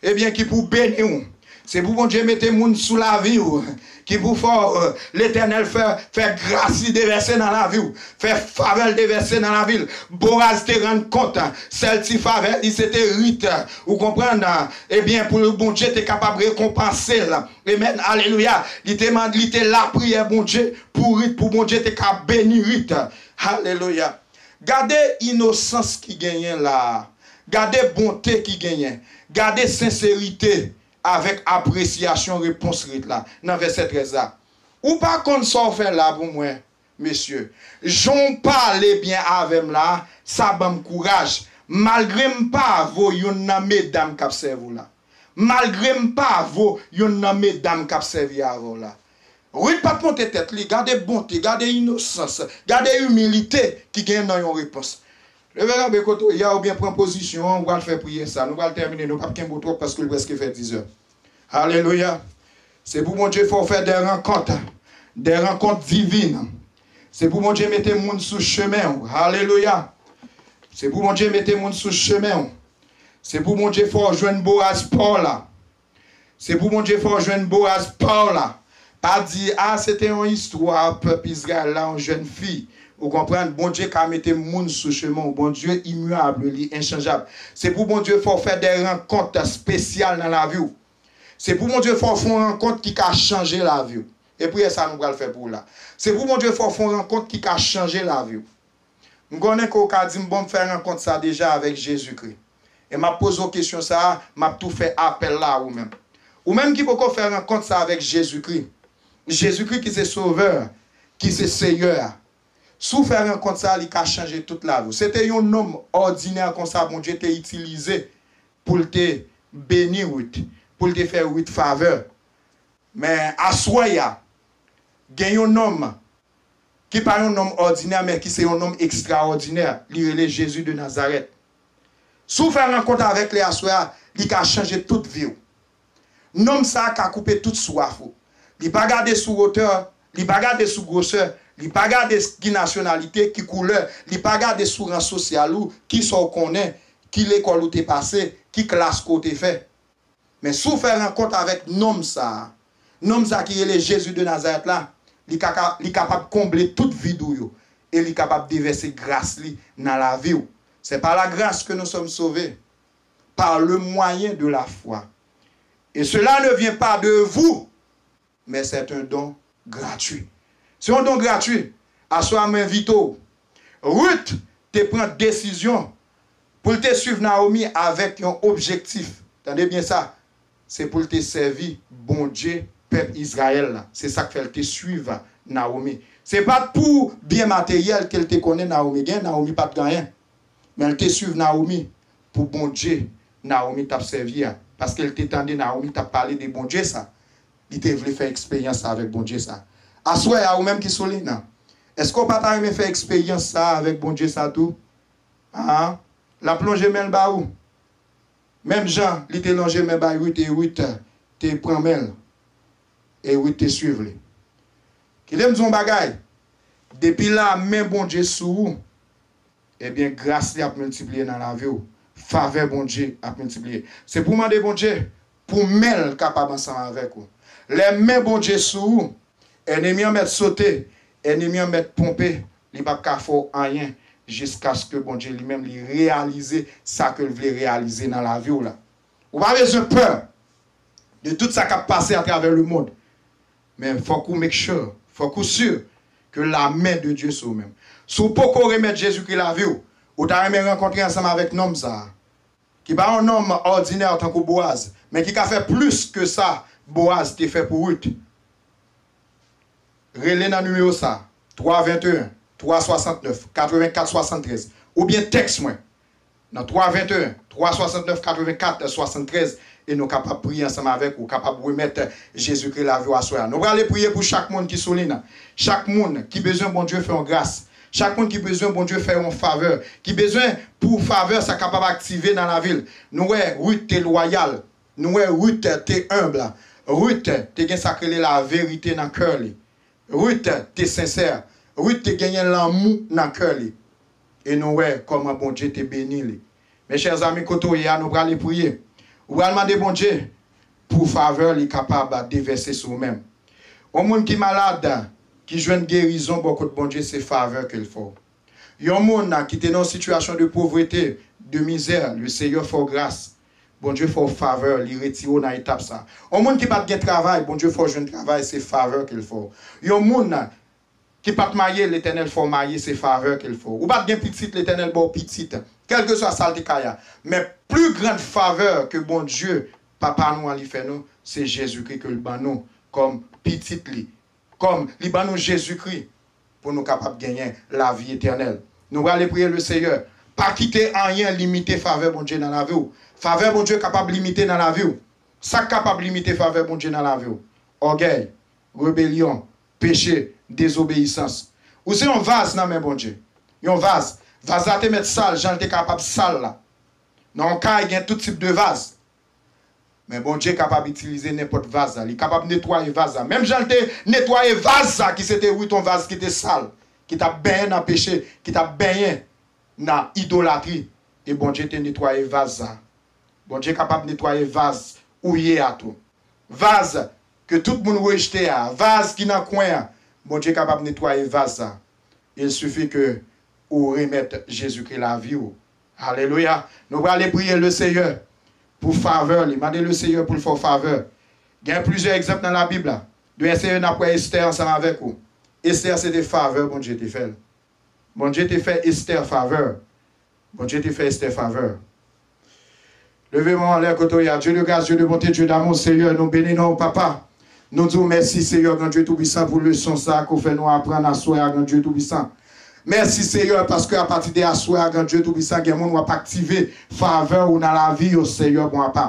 ebyen, ki pou beni w. Se pou Bondye mete moun sou lavi w, ki pou fè w, Letènèl fè, fè gras li devèse nan lavi w, fè favè l devèse nan lavi l. Boaz te rann kont, sèl ti favè li, se te Rit. Ou konprann? Ebyen, pou Bondye te kapab rekonpanse l. Amen. Alelouya. Li te mande, li te lapriyè Bondye pou Rit, pou Bondye te ka beni Rit. Alelouya. Gade inosans ki genyen la a. Gade bonte ki genyen. Gade senserite avèk apresyasyon repons Rit la nan vèsè trèz la. Ou pa konn sa w fè la pou mwen, mesye. Jan w pale byen avè m la, sa ban m kouraj. Malgre m pa vo youn nan medam k ap sèvi w la. Malgre m pa vo youn nan medam k ap sèvi avè w la. Rit pa t monte tèt li. Gade bonte, gade inosans, gade imilite ki gen nan yon repons. Leve kanpe kote w ye a oubyen pran pozisyon an, ou pral fè priyè sa. Nou pral tèmine, nou p ap kenbe w twòp paske l prèske fè diz è. Alelouya. Se pou Bondye fè w fè de rankont, de rankont divin. Se pou Bondye mete moun sou chemen w. Alelouya. Se pou Bondye mete moun sou chemen w. Se pou Bondye fè w jwenn Boaz pa w la. Se pou Bondye fè w jwenn Boaz pa w la. Pa di, a, se te yon istwa pèp Izrayèl la, yon jèn fi. Ou konprann? Bondye ka mete moun sou chemen w. Bondye imiyab, li enchanjab. Se pou Bondye fè w fè de rankont espesyal nan lavi w. Se pou Bondye fè w fè yon rankont ki ka chanje lavi w. E priyè sa nou pral fè pou w la. Se pou Bondye fè w fè yon rankont ki ka chanje lavi w. M konnen ke w ka di m, bon, m fè rankont sa deja avèk Jezikri. E m ap poze w kesyon sa a, m ap tou fè apèl la a ou menm. Ou menm ki poko fè rankont sa avèk Jezikri. Jezikri ki se Sovè, ki se Seyè a. Si w fè rankont sa a, li ka chanje tout lavi w. Se te yon nonm òdinè konsa Bondye te itilize pou l te beni Rit, pou l te fè Rit favè. Men aswè a, gen yon nonm ki pa yon nonm òdinè, men ki se yon nonm ekstraòdinè. Li rele Jezi de Nazarèt. Si w fè rankont avèk li aswè a, li ka chanje tout vi w. Nonm sa a ka koupe tout swaf ou. Li pa gade sou wotè, li pa gade sou gwosè, li pa gade ki nasyonalite, ki koulè, li pa gade sou ran sosyal ou, kisa w konnen, ki lekòl ou te pase, ki klas ke w te fè. Men si w fè rankont avèk nonm sa a, nonm sa a ki rele Jezi de Nazarèt la, li ka, ka, li kapab konble tout vid ou yo, e li kapab devèse gras li nan lavi w. C'est par la grâce que nous sommes sauvés, par le moyen de la foi. Et cela ne vient pas de vous, mais c'est un don gratuit. Se yon don gratwi. Aswè a, m envite w. Rit te pran desizyon pou l te swiv Nawomi avèk yon objektif. Tande byen sa. Se pou l te sèvi Bondye pèp Izrayèl la. Se sa k fè l te swiv Nawomi. Se pa t pou byen materyèl ke l te konnen Nawomi gen. Nawomi pa t gen anyen. Men l te swiv Nawomi pou Bondye Nawomi t ap sèvi a. Paske l te tande Nawomi t ap pale de Bondye sa. Li te vle fè eksperyans sa avèk Bondye sa. Aswè a, ou menm ki sou liy nan, èske w pa ta renmen fè eksperyans sa avèk Bondye sa tou? A, l ap lonje men l ba ou. Menm jan li te lonje men bay Rit, e Rit te pran men l. E Rit te swiv li. Kite m di w yon bagay. Depi la men Bondye sou ou, ebyen, gras li ap miltipliye nan lavi w. Favè Bondye ap miltipliye. Se pou w mande Bondye pou men l kapab ansanm avèk ou. Lè men Bondye sou ou, ènmi an mèt sote, ènmi an mèt ponpe, li p ap ka fè w anyen jiskaske Bondye li menm li reyalize sa ke l vle reyalize nan lavi w la. Ou pa bezwen pè de tout sa k ap pase atravè lemonn. Men fòk ou make sure, fòk ou si ke la men de Dye sou ou menm. Si w poko remèt Jezikri lavi w, ou ta renmen rankontre ansanm avèk nonm sa a, ki pa yon nonm òdinè tankou Boaz, men ki ka fè plis ke sa Boaz te fè pou Rit. Rele nan nimewo sa, twa venteyen, twa swasantnèf, katrevenkat swasanntrèz, oubyen tèks mwen nan twa venteyen, twa swasantnèf, katrevenkat swasanntrèz, e nou kapab priye ansanm avèk ou, kapab remèt Jezikri lavi w aswè a. Nou prale priye pou chak moun ki sou liy nan. Chak moun ki bezwen Bondye fè yon gras. Chak moun ki bezwen Bondye fè yon favè. Ki bezwen pou favè sa kapab aktive nan lavi l. Nou wè Rit te lwayal. Nou wè Rit te enb. Rit te gen sa k rele laverite nan kè li. Rit te sensè. Rit te genyen lanmou nan kè li. E nou wè kòman Bondye te beni li. Mes chers amis, kote w ye a, nou prale priye. Ou pral mande Bondye pou favè li kapab devèse sou ou menm. Yon moun ki malad, ki jwenn gerizon bò kot Bondye, se favè ke l fè w. Yon moun ki te nan yon sitiyasyon de povrete, de mizè, le Seyè fè w gras. Bondye fè w favè, li retire w nan etap sa. Yon moun ki pa t gen travay, Bondye fè w jwenn travay, se favè ke l fè w. Yon moun ki pa t marye, Letènèl fè w marye, se favè ke l fè w. Ou pa t gen pitit, Letènèl ba w pitit. Kèlkeswa sa l te ka ye a. Men pli grann favè ke Bondye, Papa nou an, li fè nou, se Jezikri ke l ban nou kòm pitit li. Kòm li ban nou Jezikri pou nou kapab genyen lavi etènèl. Nou prale priye le Seyè. Pa kite anyen limite favè Bondye nan lavi w. Favè Bondye kapab limite nan lavi w. Sa k kapab limite favè Bondye nan lavi w? Ògèy, rebelyon, peche, dezobeyisans. Ou se yon vaz nan men Bondye. Yon vaz. Vaz la te mèt sal, jan l te kapab sal la. Nan yon kay, gen tout tip de vaz. Men Bondye kapab itilize nenpòt vaz la. Li kapab netwaye vaz la. Menm jan l te netwaye vaz sa ki se te Rit, yon vaz ki te sal, ki t ap benyen nan peche, ki t ap benyen nan idolatri. E Bondye te netwaye vaz sa. Bondye kapab netwaye vaz ou ye a tou. Vaz ke tout moun rejte a, vaz ki nan kwen an, Bondye kapab netwaye vaz sa. Il sifi ke ou remèt Jezikri lavi w. Alelouya. Nou prale priye le Seyè pou favè li. Mande le Seyè pou l fè w favè. Gen plizyè egzanp nan Labib la. Demen Seyè n ap wè Estè ansanm avèk ou. Estè se te favè Bondye te fè l. Bondye te fè Estè favè. Bondye te fè Estè favè. Leve men w anlè kote w ye a. Dieu de grâce, Dieu de bonté, Dieu d'amour, Seyè, nou beni non w, Papa. Nou di w mèsi, Seyè, Gran Dye Toupisan, pou leson sa a ke w fè nou aprann aswè a, Gran Dye Toupisan. Mèsi, Seyè, paske apati de aswè a, Gran Dye Toupisan, gen moun w ap aktive favè w nan lavi yo, Seyè, bon apa.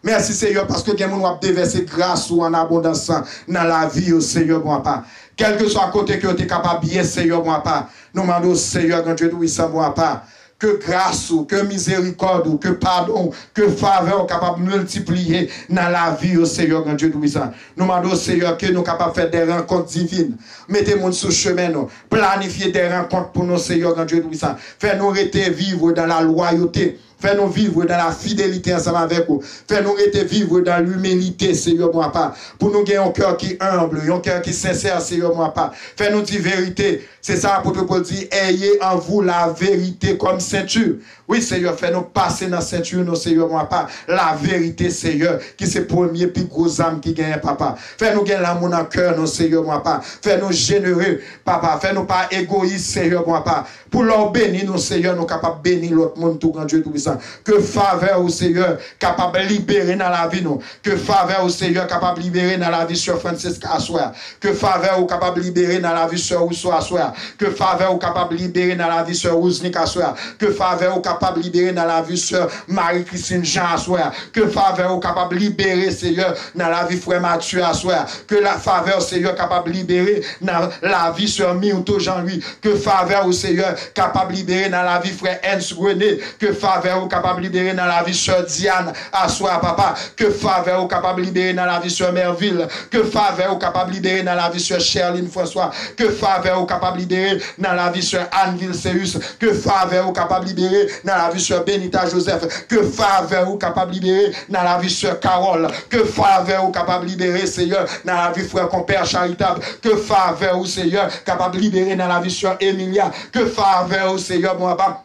Mèsi, Seyè, paske gen moun w ap devèse gras ou an abondans nan lavi yo, Seyè, bon apa. Kèlkeswa kote ke yo te kapab ye, Seyè, bon apa. Nou mande w, Seyè, Gran Dye Toupisan, bon apa. Ke gras ou, ke mizerikòd ou, ke padon ou, ke favè ou kapab miltipliye nan lavi yo, Seyè, Gran Dye Toupisan. Nou mande w, Seyè, ke nou kapab fè de rankont divin. Mete moun sou chemen nou. Planifye de rankont pou nou, Seyè, Gran Dye Toupisan. Fè nou rete vivre dans la loyauté. Fè nou vivre dans la fidélité ansanm avèk ou. Fè nou rete vivre dans l'humilité, Seyè, bon apa. Pou nou gen yon kè ki enb, yon kè ki sensè, Seyè, bon apa. Fè nou di verite. Se sa apot Pòl di, ayez en vous la vérité comme ceinture. Wi, Seyè, fè nou pase nan senti nou, Seyè, bon apa. Laverite, Seyè, ki se premye pi gwo zam ki genyen, Papa. Fè nou gen lanmou nan kè nou, Seyè, bon apa. Fè nou jenere, Papa. Fè nou pa egoyis, Seyè, bon apa. Pou lè w beni nou, Seyè, nou kapab beni lòt moun tou, Gran Dye Toupisan. Ke favè ou, Seyè, kapab libere nan lavi nou. Ke favè ou, Seyè, kapab libere nan lavi sè Francesca aswè a. Ke favè ou kapab libere nan lavi sè Rousseau aswè a. Ke favè ou kapab libere nan lavi sè Rouznik aswè a. Ke favè ou kapab libere nan lavi sè Marie Christine Jean aswè a. Ke favè ou kapab libere, Seyè, nan lavi frè Mathieu aswè a. Ke la favè, Seyè, kapab libere nan lavi sè Myrtho Jean Louis. Ke favè ou, Seyè, kapab libere nan lavi frè Ernst René. Ke favè ou kapab libere nan lavi sè Diane aswè a, Papa. Ke favè ou kapab libere nan lavi sè Merville. Ke favè ou kapab libere nan lavi sè Sherline François. Ke favè ou kapab libere nan lavi sè Anne Vilceus. Ke favè ou kapab libere nan lavi sè Benita Joseph. Ke favè ou kapab libere nan lavi sè Carole. Ke favè ou kapab libere, Seyè, nan lavi frè konpè Charitab. Ke favè ou, Seyè, kapab libere nan lavi sè Emilia. Ke favè ou, Seyè, bon apa,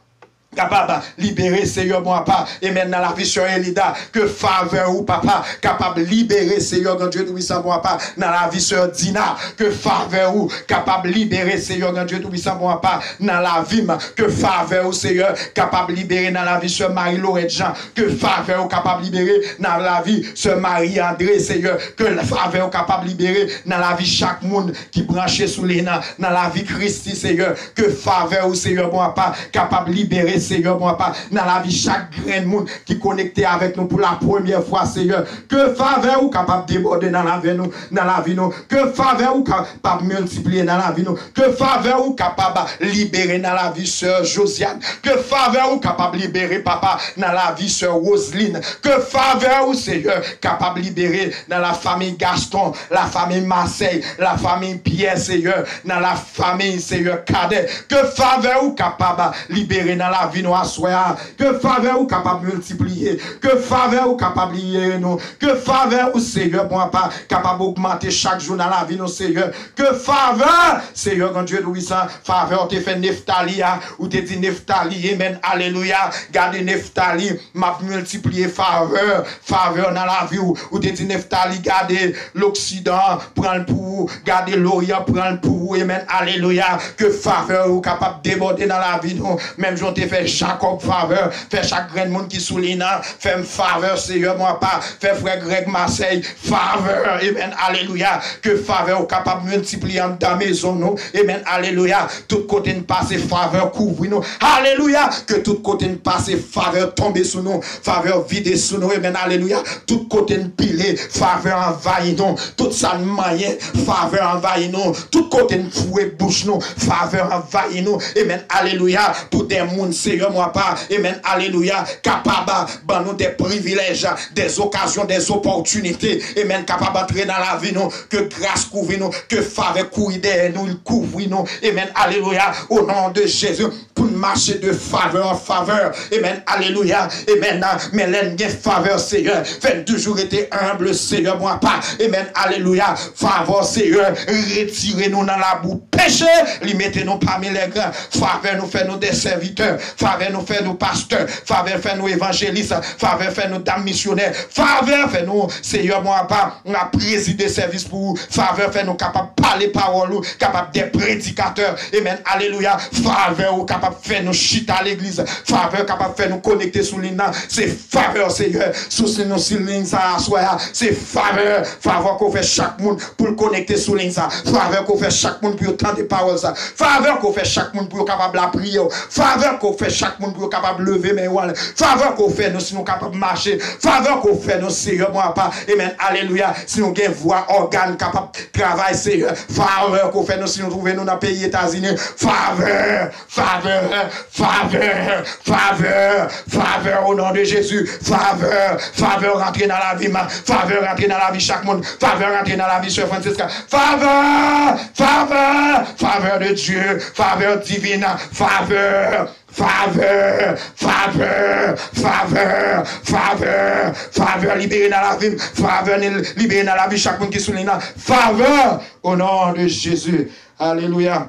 kapab libere, Seyè, bon papa, amen, nan lavi sè Elida, ke favè ou, papa, kapab libere, Seyè, Gran Dye Toupisan, bon papa, nan lavi sè Dina, ke favè ou kapab libere, Seyè, Gran Dye Toupisan, bon papa, nan lavi m, ke favè ou, Seyè, kapab libere nan lavi sè Marie Lorette Jean, ke favè ou kapab libere nan lavi sè Marie André, Seyè, ke favè ou kapab libere nan lavi chak moun ki branche sou liy nan, nan lavi Christy, Seyè, ke favè ou, Seyè, bon papa, kapab libere, Seyè, bon papa, nan lavi chak grenn moun ki konekte avèk nou pou la premyè fwa, Seyè, ke favè ou kapab debòde nan lavi nou, nan lavi nou, ke favè ou kapab miltipliye nan lavi nou, ke favè ou kapab libere nan lavi sè Josiane, ke favè ou kapab libere, papa, nan lavi sè Roseline, ke favè ou, Seyè, kapab libere nan la famille Gaston, la famille Marseille, la famille Pierre, Seyè, nan la famille, Seyè, Cadet, ke favè ou kapab libere nan lavi nou aswè a, ke favè ou kapab miltipliye, ke favè ou kapab libere nou, ke favè ou, Seyè, bon papa, kapab ogmante chak jou nan lavi nou, Seyè, ke favè, Seyè, Gran Dye Toupisan, favè ou te fè Neftali a, ou te di Neftali, amen, alelouya, gade Neftali, m ap miltipliye favè, favè nan lavi w. Ou te di Neftali, gade loksidan, pran l pou ou, gade loryan, pran l pou ou, amen, alelouya, ke favè ou kapab debòde nan lavi nou, menm jan w te fè Jakòb favè, fè chak grenn moun ki sou liy nan, fè m favè, Seyè, bon papa, fè frè Greg Marseille favè, amen, alelouya, ke favè ou kapab miltipliye anndan mezon nou, amen, alelouya, tout kote n pase, favè kouvri nou. Alelouya! Ke tout kote n pase, favè tonbe sou nou. Favè vide sou nou. Amen. Alelouya. Tout kote n pile, favè anvayi nou. Tout sa n manyen, favè anvayi nou. Tout kote n foure bouch nou, favè anvayi nou. Amen. Alelouya. Pou de moun, Seyè, mwen pa. Amen. Alelouya. Kapab ban nou de privilèj, de okazyon, de opòtinite. Amen. Kapab antre nan lavi nou. Ke gras kouvri nou. Ke favè kouri dèyè nou, kouvri nou. Amen. Alelouya. O non de Jezi, pou n mache de favè an favè. Amen. Alelouya. Amen. Men lè n gen favè, Seyè, fè n toujou rete enb, Seyè, mwen pa. Amen. Alelouya. Favè, Seyè, retire nou nan labou peche, li mete nou pami lègran. Favè nou fè nou de sèvitè. Favè nou fè nou pastè. Favè fè nou evanjelis. Favè fè nou dam misyonè. Favè fè nou, Seyè, mwen pa, n ap prezide sèvis pou ou. Favè fè nou kapab pale pawòl ou, kapab de predikatè. Amen. Alelouya. Favè ou kapab fè nou chita legliz. Favè kapab fè nou konekte sou liy nan. Se favè, Seyè. Sou si nou sou liy sa aswè a. Se favè. Favè ke w fè chak moun pou l konekte sou liy sa. Favè ke w fè chak moun pou yo tande pawòl sa. Favè ke w fè chak moun pou yo kapab lapriyè w. Favè ke w fè chak moun pou yo kapab leve men yo anlè. Favè ke w fè nou si nou kapab mache. Favè ke w fè nou, Seyè, mwen pa. Amen. Alelouya. Si nou gen vwa, ògàn kapab travay, Seyè. Favè ke w fè nou si nou twouve nou nan peyi Etazini. Favè, favè, favè, favè, favè, o non de Jezi. Favè, favè rantre nan lavi m. Favè rantre nan lavi chak moun. Favè rantre nan lavi sè Francisca. Favè, favè, favè de Dye. Favè divin. Favè. Favè, favè, favè, favè, favè libere nan lavi m, favè ni- libere nan lavi chak moun ki sou liy nan, favè, o non de Jezi, alelouya.